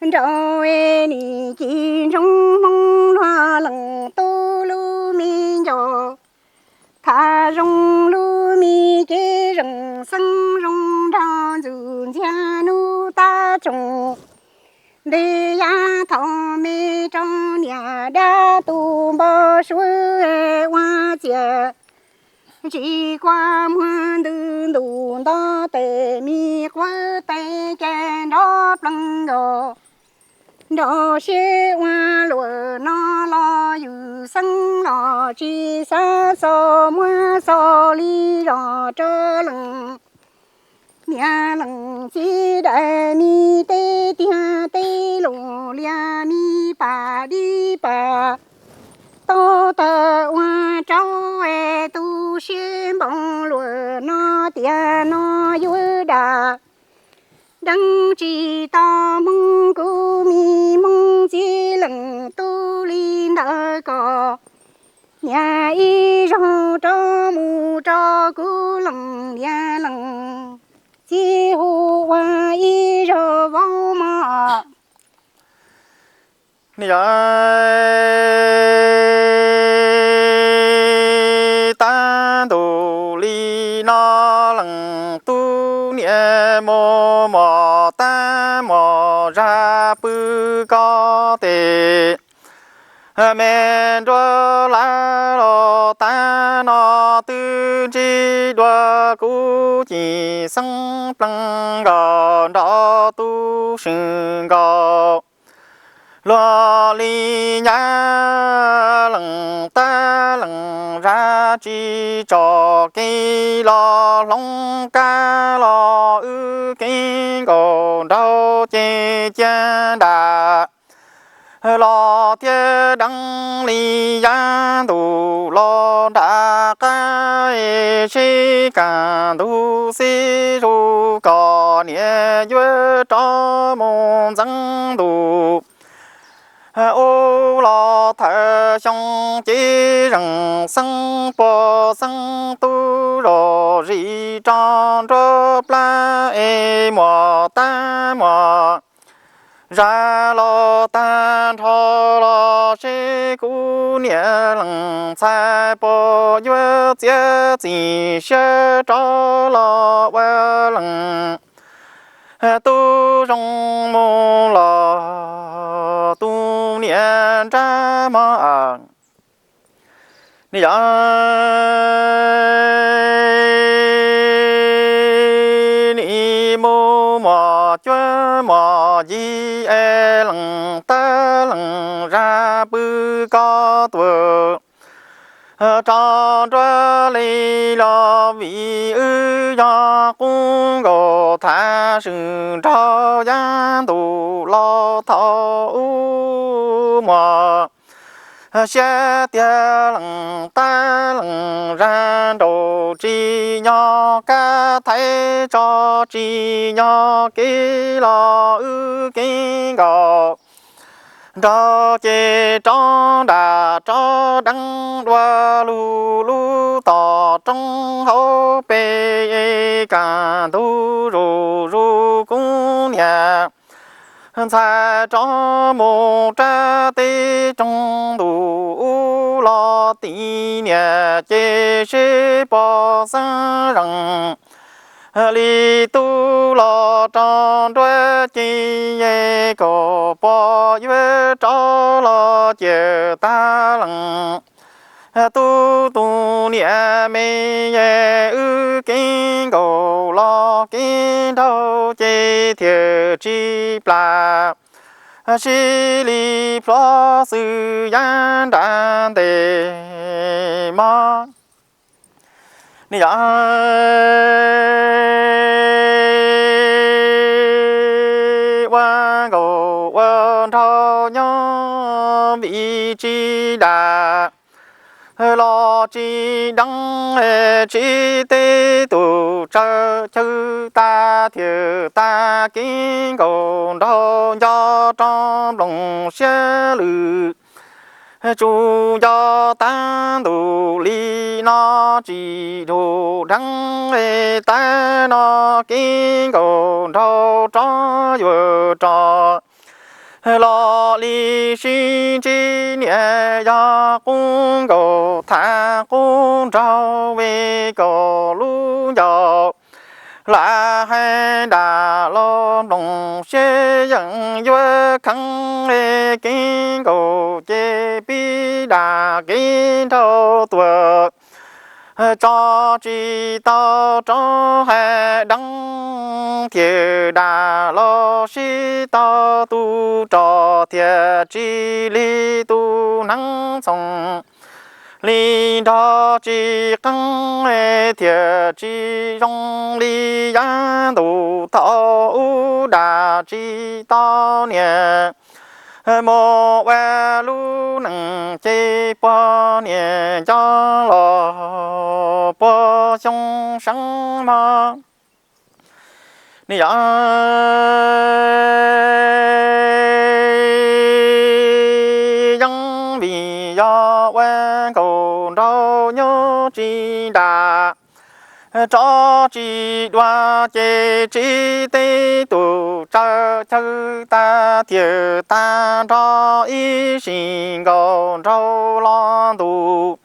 Nraug nim cim ntsoov hmoob luag leej tub lub me ncaus. Tham zoo lub me kev zeem xeeb zoo nraug ntxuj ntxiag hnub tab tsoom. Ntev yav thaum me rau niam dab tus npau suav ua txias. Tsis kua muag ntws ntuj nto tes me quav tes ces nrov plees nkaus. Nraug siab ua luam no los yus xeeb los tsis xav xaus muab xaus li zos rau leej niam leej txiv daim me teb tiag teb lus lias me pas dib pas tau tawm ua rau es tu siab npaum luam no tias no yuav dam deev tsis tau hmoob kuv me hmoob txiv leej tub li ntawd kom niam ib zaug rov mus rau kuv leej niam leej txiv hu ua ib zaug vauv mog. Niam yau, tab ntus li no leej tub niam mus mos tab mos zaj pw koj tes me nruab lab los tab no twb ntsib dua kuv cim xeeb plees nkaus nrov tu sw nkaus. Luag li nyab leej tab leej zaj tsis tso kev los hloov kab los wb kev nkaus nraug ces cia nram los thiab deev li yav ntuj los nram qab seb kaj ntug xib zuj kom niam yuav rov mus ntxeev ntuj. Ub los thawm xyoo ces zeem xeeb puag xeeb tub zos zis rau nruab plab es muam tab muam zaj los tag nrho los seb kuv niam leej ntxhais puas yuav txiav txim siab rov los ua leej tub zoo mus los tu niam nrab mog. Niam yau, nim mus mos cuab mos yig es leej tab leej zaj pw koj tuag rau nruab li los vim wb yog qub nkaus tham swm nraug yav ntuj los thaum ub muaj siab tiag leej tab leej zaj nraug tsis nyob kab thaib tso tsis nyob kev los wb kev nkaus nraug ces rov nram rov deev dua lug lub tom roob hauv pes kaj ntug zuj zus kuv niam ntxhais rov mus rau teb roog ntuj ub los tim niam ces seb puas xeeb zeem Li tub los rau nruab ceeb, kom pom yuav rov los ciaj tag leej. Tub tus niam me, wb kev nkaus los kev nraug ces thiaj tsis plam. Sib li plhuav xwb yav nram ntej mog. Ni yog ua nkaus ua nraug nyob vim tsis dam los tsis deev, tsis teb tus tsawv chaw tag thiaj tag kev nkaus nraug nco rau nplooj siab lwm. Tsuas nco tag ntuj li no tsis dhau dheev, tag no kev nkaus nraug rov yuav rov los li sib ntsib niam yog qub nkaus thav qub nraug ve kom lub ncauj lam hais dam los nplooj siab yeej yuav kheev, kev nkaus ces pib dam kev nraug tuaj tso tsis tau rov hais deev, thiaj dam los sib tau tus rog thiaj tsis lig tus hneev txhoov. Li nrog tsis qeeb thiaj tsis zoo li yav ntuj thaum ub dam tsis tau niam. Mus ua lub neej ces puag niam nco los puag xyoo seev mog. Ni yog yeej vim yog ua nkaus nraug nyob tsis dam, rov tsis dua ces tsis teb tus tsawv chaw tag thiaj tag nrho ib sim nkaus nraug los ntuj.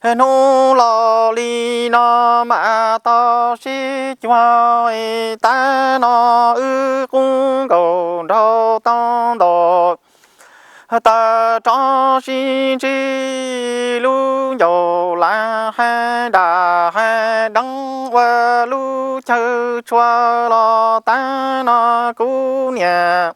Hnub los li no mas tau sib cuag, tag no wb qub nkaus nraug tau ntau. Tawm rov sib ntsib lub ncauj lam hais dam hais deev ua lub chaw tshua los tag no kuv niam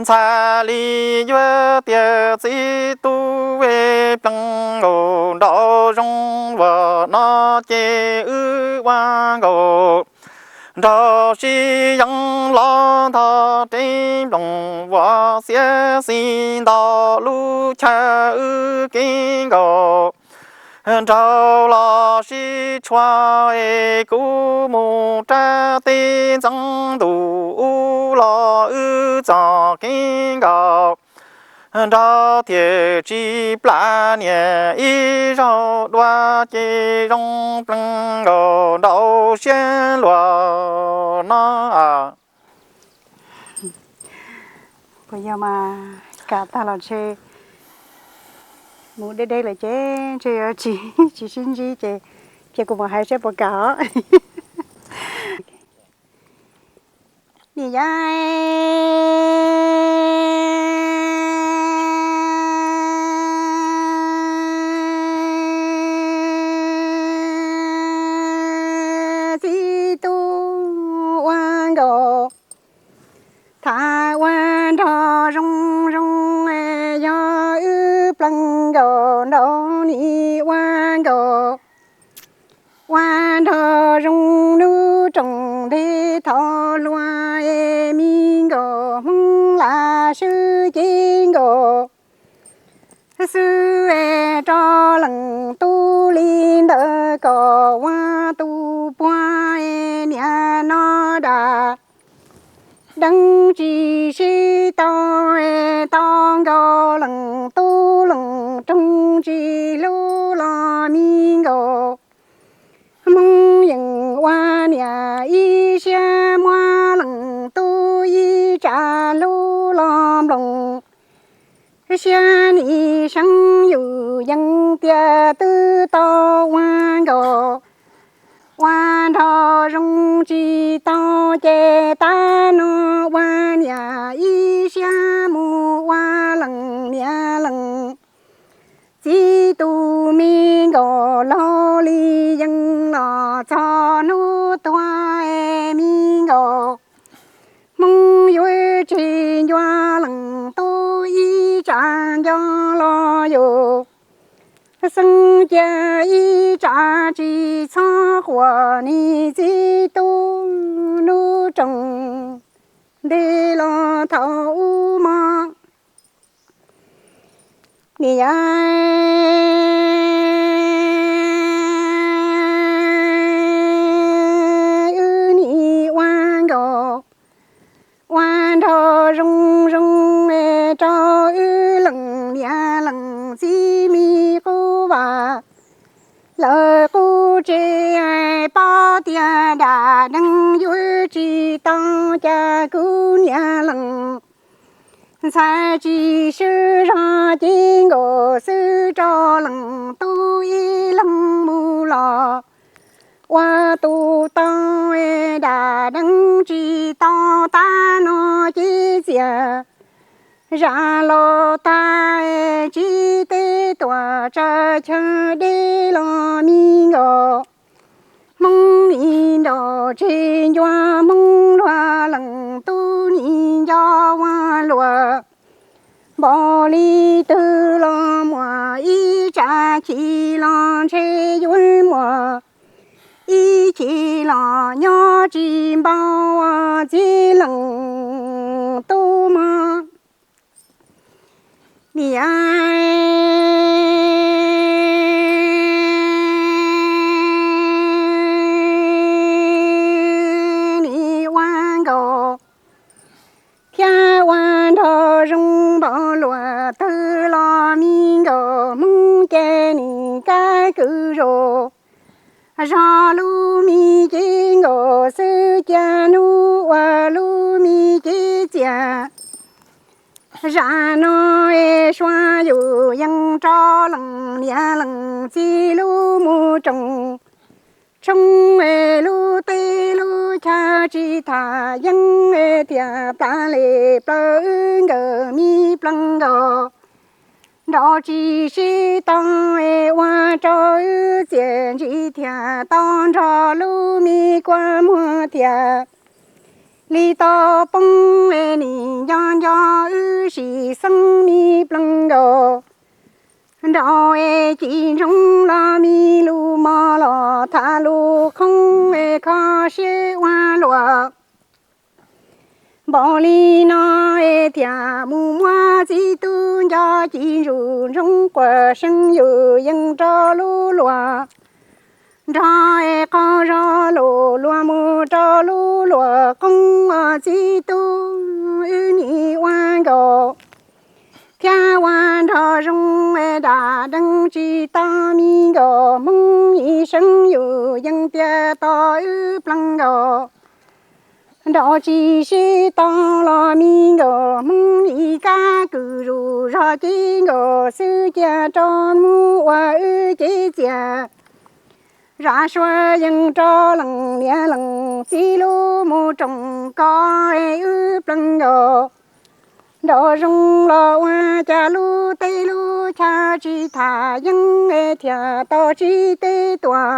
ntxhais li yuav tiav txiv tub ve plees nkaus nraug zoo luag no ces wb ua nkaus nraug sib yeev los ntog reb nplooj vuas xiav xis ntau lub chaw wb kev nkaus nraug los sib tshuam. Kuv mus rau teb ntxeev ntuj ub los wb txoj kev nkaus nraug thiaj tsis plam niam ib zaug dua ces zoo plees nkaus nraug siab luag no. Puas yog mas kam tag los ntshe mus deb deb lawm ces ntshe yuav tsis, tsis sib ntsib ces cia kuv mus hais seb puas kam os. Nim yog txiv tub ua nkaus thav ua nraug zoo zoo, yog wb plees nkaus nraug nim ua nkaus ua nraug zoo hnub rooj ntev thaum hluas, me nkaus Hmoob Lam Swb ces nkaus xwb, rau leej tub li ntawd kom ua tus puag niam no dam deev tsis sib tau, tau nkaus leej tub leej roog tsis hlub los me nkaus Hmoob yeej ua niam ib siab muab leej tub ib tsa hlub los nplooj siab nim seev yus yeej tias twb tau ua nkaus ua nraug zoo tsis tau ces tab no ua niam ib siab mus ua leej niam leej. Txiv tub me nkauj laug li yeej los txog hnub tuag es me nkauj Hmoob yuav tsis ncua leej tub ib tsam nco los yus xeeb cia ib tsam tsis txhob quaj nis txiv tub hnub rooj nti los thaum ub mog. Niam yau, wb nim ua nkauj ua nraug zoo zoo rau wb leej niam leej txiv me qub vaj lawv qub tsev, paub tias dab neeg yuav tsis tau cas kuv niam leej ntxhais tsis swb zog ces nkauj xwb rau leej tub ib leeg mus los ua tus tau, dab neeg tsis tau tab no ces txias zam los tag, tsis teb tuam tsaws chaw deb los me nkauj Hmoob nim nraum tseg ncua Hmoob luag leej tub nim nco ua luaj. Npaum li twg los muaj ib tsam chim los ntshe yuav muaj ib chim los nyob tsis npaum txiv leej tub mog. Niam, nim ua nkauj thiab ua nraug zoo npaum luaj twg los me nkauj Hmoob ces nim kab kwm zog. Zog lub me cev nkauj xwb cia hnub ua lub me cev txias. Zam no es suav yus yeej rau leej niam leej txiv lub mus rooj tshoob es lub teb lub chaw tsis tham yeeb es thiaj plam li plaws wb nkawm me plees nkauj. Nraum tsis sib tau es ua rau wb txiaj ntsig thiaj tau nrog lub me kua muag thiaj li tau poob es nim nco nco wb sim xeeb me plees nkauj. Nraum es ci ntsoov los me lus mos los tham lus qhoob es kho siab ua luaj. Npaum li no es thiaj mus muab txiv tub nco ci ntsuj ntsoov quaj seev yus yeej rau lub luaj nrog es qaug zog lus luag mus rau lub luaj qoob os txiv tub wb nim ua nkauj thiab ua nraug zoo es dab deev tsis tau me nkauj Hmoob ib seev yus yeej tiag tau wb plees nkauj. Nraum tsis sib tau los me nkauj Hmoob ib kab kwm zuj zog ces nkauj xwb cia rau mus ua wb cev txias. Zam suav yeej rau leej niam leej txiv lub mus rooj koj es wb plees nkauj. Nraum zoo los ua cas lub teb lub chaw tsis tham yeeb es thiaj tau tsis teb tuam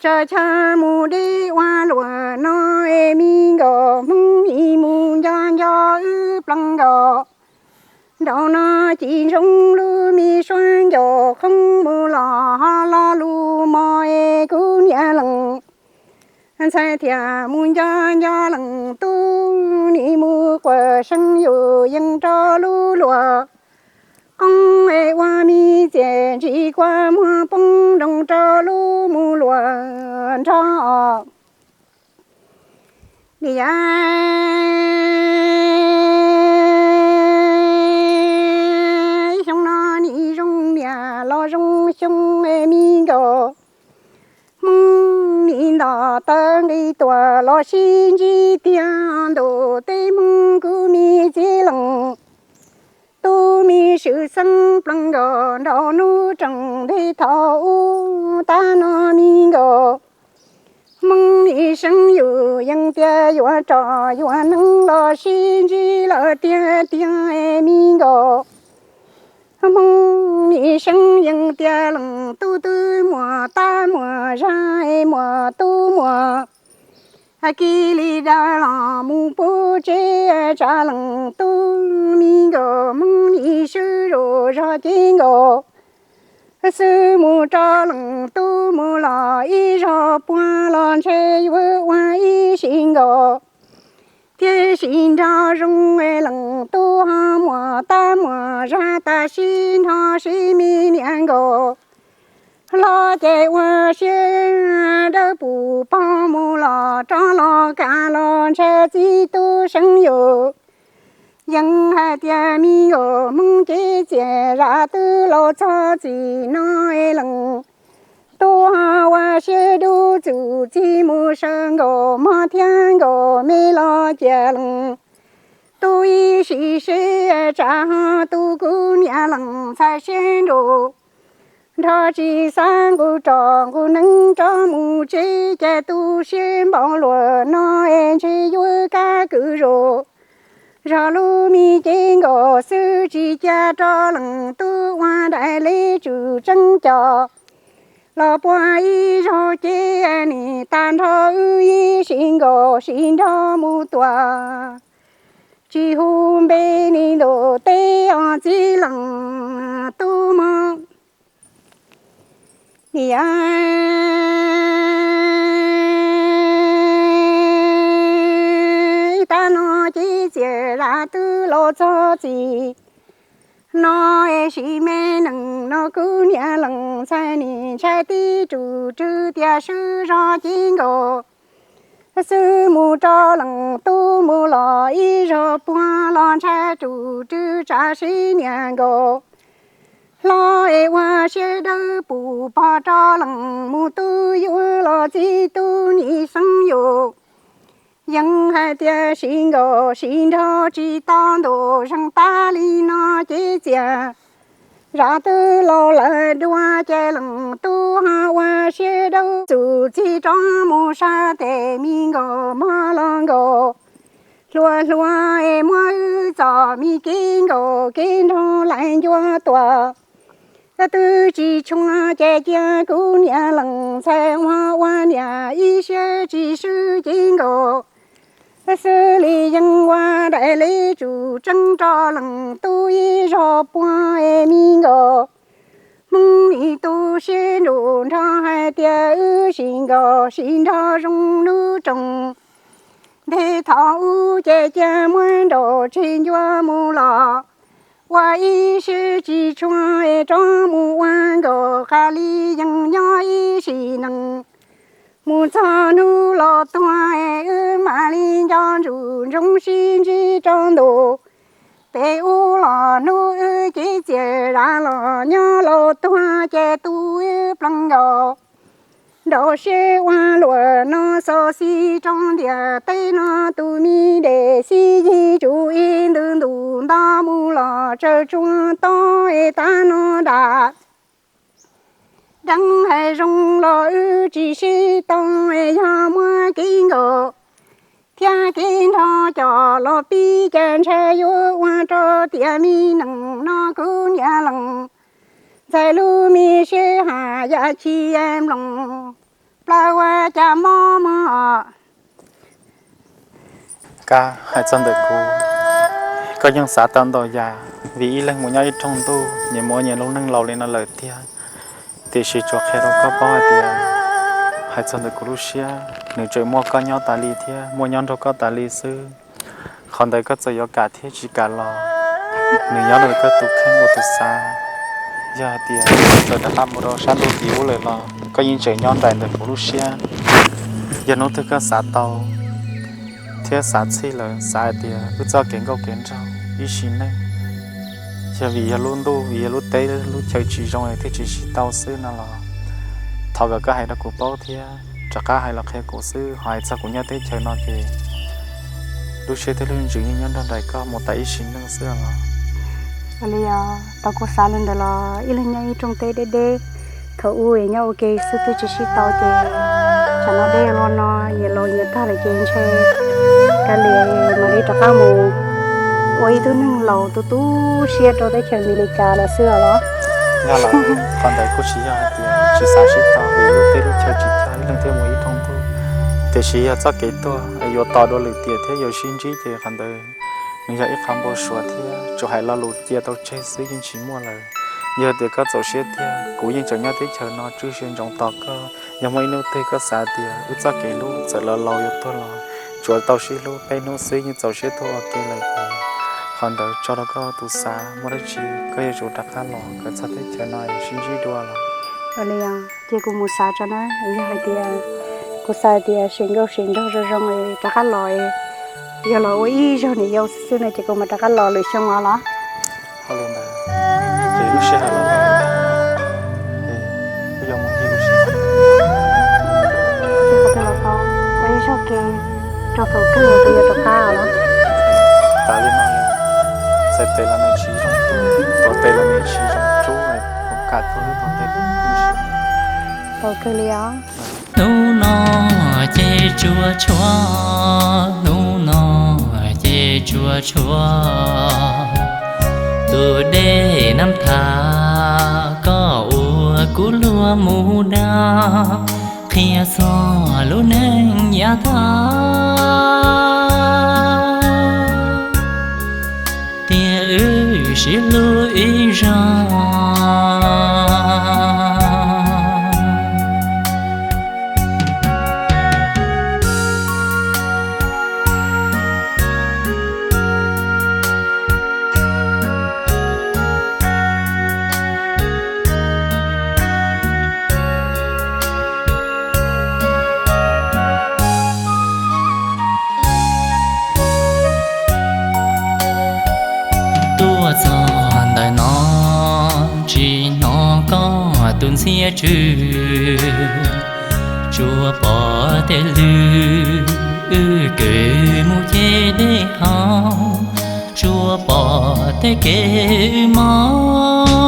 tsaws chaw mus deb ua luaj no es me nkauj Hmoob ib mus nco nco wb plees nkauj. Nraum no ci ntsoov lub me suab ncauj qhoob mus los ho lo lus mos es kuv niam leej ntxhais thiaj mus nco nco leej tub nim mus quaj seev yus yeej rau lub luaj qoob es ua me txiaj ntsig kua muag poob nroo rau lub mus luaj nrog os. Niam, xyoo no nim zoo niam los zoo xyoo es me nkauj Hmoob nim nto taw nqi tuam los sib ntsib tiag ntuj teb Hmoob kuv me txiv leej tub me swm xeeb plees nkauj nraum hnub rooj nti thaum ub tab no me nkauj Hmoob Lis Seeb yus yeej tias yuav rov yuav neeg los sib ntsib lawm tiag tiag me nkauj. Hmoob Lis Seeb yeej tias leej tub twb muaj tab muaj zag, muaj tub muaj kiv li dab los mus pub tsev tsa leej tub me nkauj. Hmoob Lis Seeb zuj zog cev nkaus xwb mus rau leej tub mus los ib zaug puag los ntshe yuav ua ib sim nkaus thiaj sim nrog zoo. Leej tub ho muaj tab muaj zag tam sim nrog sib me niam nkaus hlob ces ua siab dawb pus pog mus los rov los kam los ntshe txiv tub Seeb yus yeej hais tias me nkauj Hmoob Lis Seeb zam twb laus txog txim no es leej tub ho ua siab dub txuj txij mus saw nkaus mog thiab nkaus me los cia leej tub ib sim seb tsam ho tu kuv niam leej ntxhais siab nruj nrho tsis xav nqus roj nqus neeb rov mus tsev ces tu siab npaum luaj no es ntshe yuav kab kwv zus zog lub me cev nkaus xwb tsis cia rau leej tub ua dais li tsum tseeb cos los puag ib zaug ces nim tag nrho wb ib sim nkaus sim nrog mus tuaj tsis hu npe nim ntuj teb os txiv leej tub mog. Niam, ib tag no ces txiv zam twb laus txog txim no es sim me neej no kuv niam leej ntxhais nim ntshai tib tsuj tswv tias swb zog cev nkaus xwb mus rau leej tub mus los ib zaug puag los ntshai tsuj tswv tsam sib niam nkaus hlob es ua siab dawb pus pog rau leej mus tub yuav los txiv tub Lis Seeb yus yeej hais tias sib nkaus sib nrog tsis tau ntuj zeeg tag li no ces txiv zam twb laus lawm dua ces leej tub ho ua siab dawb txuj txij rov mus sab tes me nkaus mog los nkaus hluas hluas es muab wb txoj me kev nkaus kev nrog laim ncua tuaj twb tsis tshua ces cia kuv niam leej ntxhais ua ua niam ib siab tsis swb cev nkaus xwb li yeej ua dais li tsum tseeb rau leej tub ib zaug puag es me nkaus Hmoob Lis tu siab nruj nrho hais tias wb sib nkaus sib nrog zoo hnub rooj ntej thaum ub ces cia muab nraum tseg ncua mus los ua ib siab tsis tshua es rov mus ua nkaus qas li yeej nyob ib sim neej mus txog hnub los tuag es wb mam li nco ntsuj ntsoov sib ntsib rau ntu pem ub los hnub wb cev txiv zam los nyob laus tuag ces tu wb plees nkaus nraum siab ua luaj no xauv xis rau ntiaj teb no tus me dej xib yig tsum ib ntws ntuj nto mus los tsaws tsuag tob es tag no dam deev hais zoo los wb tsis sib tau es yog muab kev nkaus thiab kev nrog coj los pib ces ntshai yuav ua rau tias me neej no kuv niam leej ntxhais lub me siab haj yam chim nploos plaws ua cas mob mog. Kab hais txog ntawm kuv, koj yeej xav tau ntau yam vim ib leeg mus nyob ib rooj ntuj nyias mus ua nyias lub neej laus li no lawm tiag. Tiam sis tsuas qhia rau koj paub hais tias, hais txog ntawm kuv lub siab, nws tseem muaj koj nyob tas li thiab muaj nyob nrog koj tas li xwb. Qhov ntawd koj txawm yuav kam thiab tsis kam los, nws nyob rau koj tus kheej ua tus xav. Yog hais tias txawm rov qab mus rau sab ntuj tim ub lawm los koj yeej tseem nyob nraim ntawm kuv lub siab. Yog hnub twg koj xav tau thiab xav txhij lawm, xav hais tias wb txoj kev nkauj kev nraug ib sim neej, yog vim yog lub ntuj, vim yog lub teb lub chaw tsis zoo es thiaj tsis sib tau xwb no los, thov kom koj hais rau kuv paub thiab rov qab hais los qhia kuv xwb. Ho hais txog kuv nyob teb chaws no ces lub siab thiab lub ntsws yeej nyob nrog nraim koj mus tas ib sim neej xwb los. Ua li os, tau kuv xav li ntawd los ib leeg nyob ib rooj teb deb deb, thaum ub es nyob ua ke xwb twb tsis sib tau ces Tsam no dej los no, nyias laus nyias tag lawm ces ntshe kav liam mam li rov qab mus ua ib tug neeg laus tu tu siab rau teb chaws Amelikas lawm xwb los. Yog los, qhov ntawd kuj tsis yog hais tias tsis xav sib tau vim lub teb lub chaw tsis coj ib leeg thiaj mus ib rooj ntuj, tiam sis yog txoj kev tuag yuav tos dua lwm tiam thiab yuav sib ntsib ces qhov ntawd nws yog ib qho npau suav thiab tsuas hais lo lus cia tau tseg xwb yeej tsis muaj lawm. Yog tias koj txaus siab tiag, kuv yeej tseem nyob teb chaws no tswj sib ntsoov tos koj. Yog muaj ib hnub twg koj xav tias wb txoj kev hlub txawm los laus yuav tuag los tsuas tau sib hlub peb hnub xwb yeej txaus siab tuag ua ke lawm ces qhov ntawd tso rau koj tus xav, muaj dab tsi koj yuav tsum rov qab los kawm txog teb chaws no sib ntsib dua los. Ua li os, cia kuv mus xav tso na, yog hais tias kuv xav tias seem nkauj seem nraug zoo zoo es rov qab los, yog los ua ib zaug niam yau xwb xwb no ces kuv mam rov qab los lwm xyoo os los. Ua li ntawd, ces lub sij hawm los, es, kuv yuav mus ncig lub sij hawm, ces kuv thiaj los tau ua ib zaug ke rau thaum kawg kuv yuav rov qab los. Tas li no, txhais tes los nws tsis zoo rub, tuav tes los nws tsis zoo rub, kuv kam tuag lub tuav tes. Tau kawg li os. Hnub no ces tsuas tshuav, hnub no ces tsuas tshuav tus dej Nab Thas koj uas kuv luag mus da, qhia txog lub neej yav tag tias wb sib hlub ib zaug. Tuaj txog ntawm no tsis hnov koj tus ntxhiab tsw, tsuas pom tej lw wb kws mus ce dej haus, tsuas pom tej kev wb mob,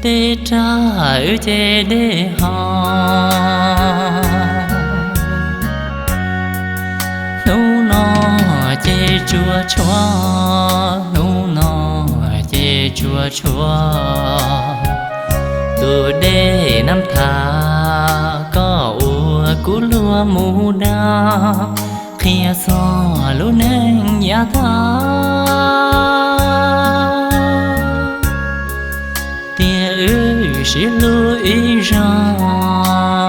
tej rag wb ce dej haus. Hnub no ces tsuas tshuav, hnub no ces tsuas tshuav tus dej Nab Thas koj uas kuv luag mus da, qhia txog lub neej yav tag tias wb sib hlub ib zaug.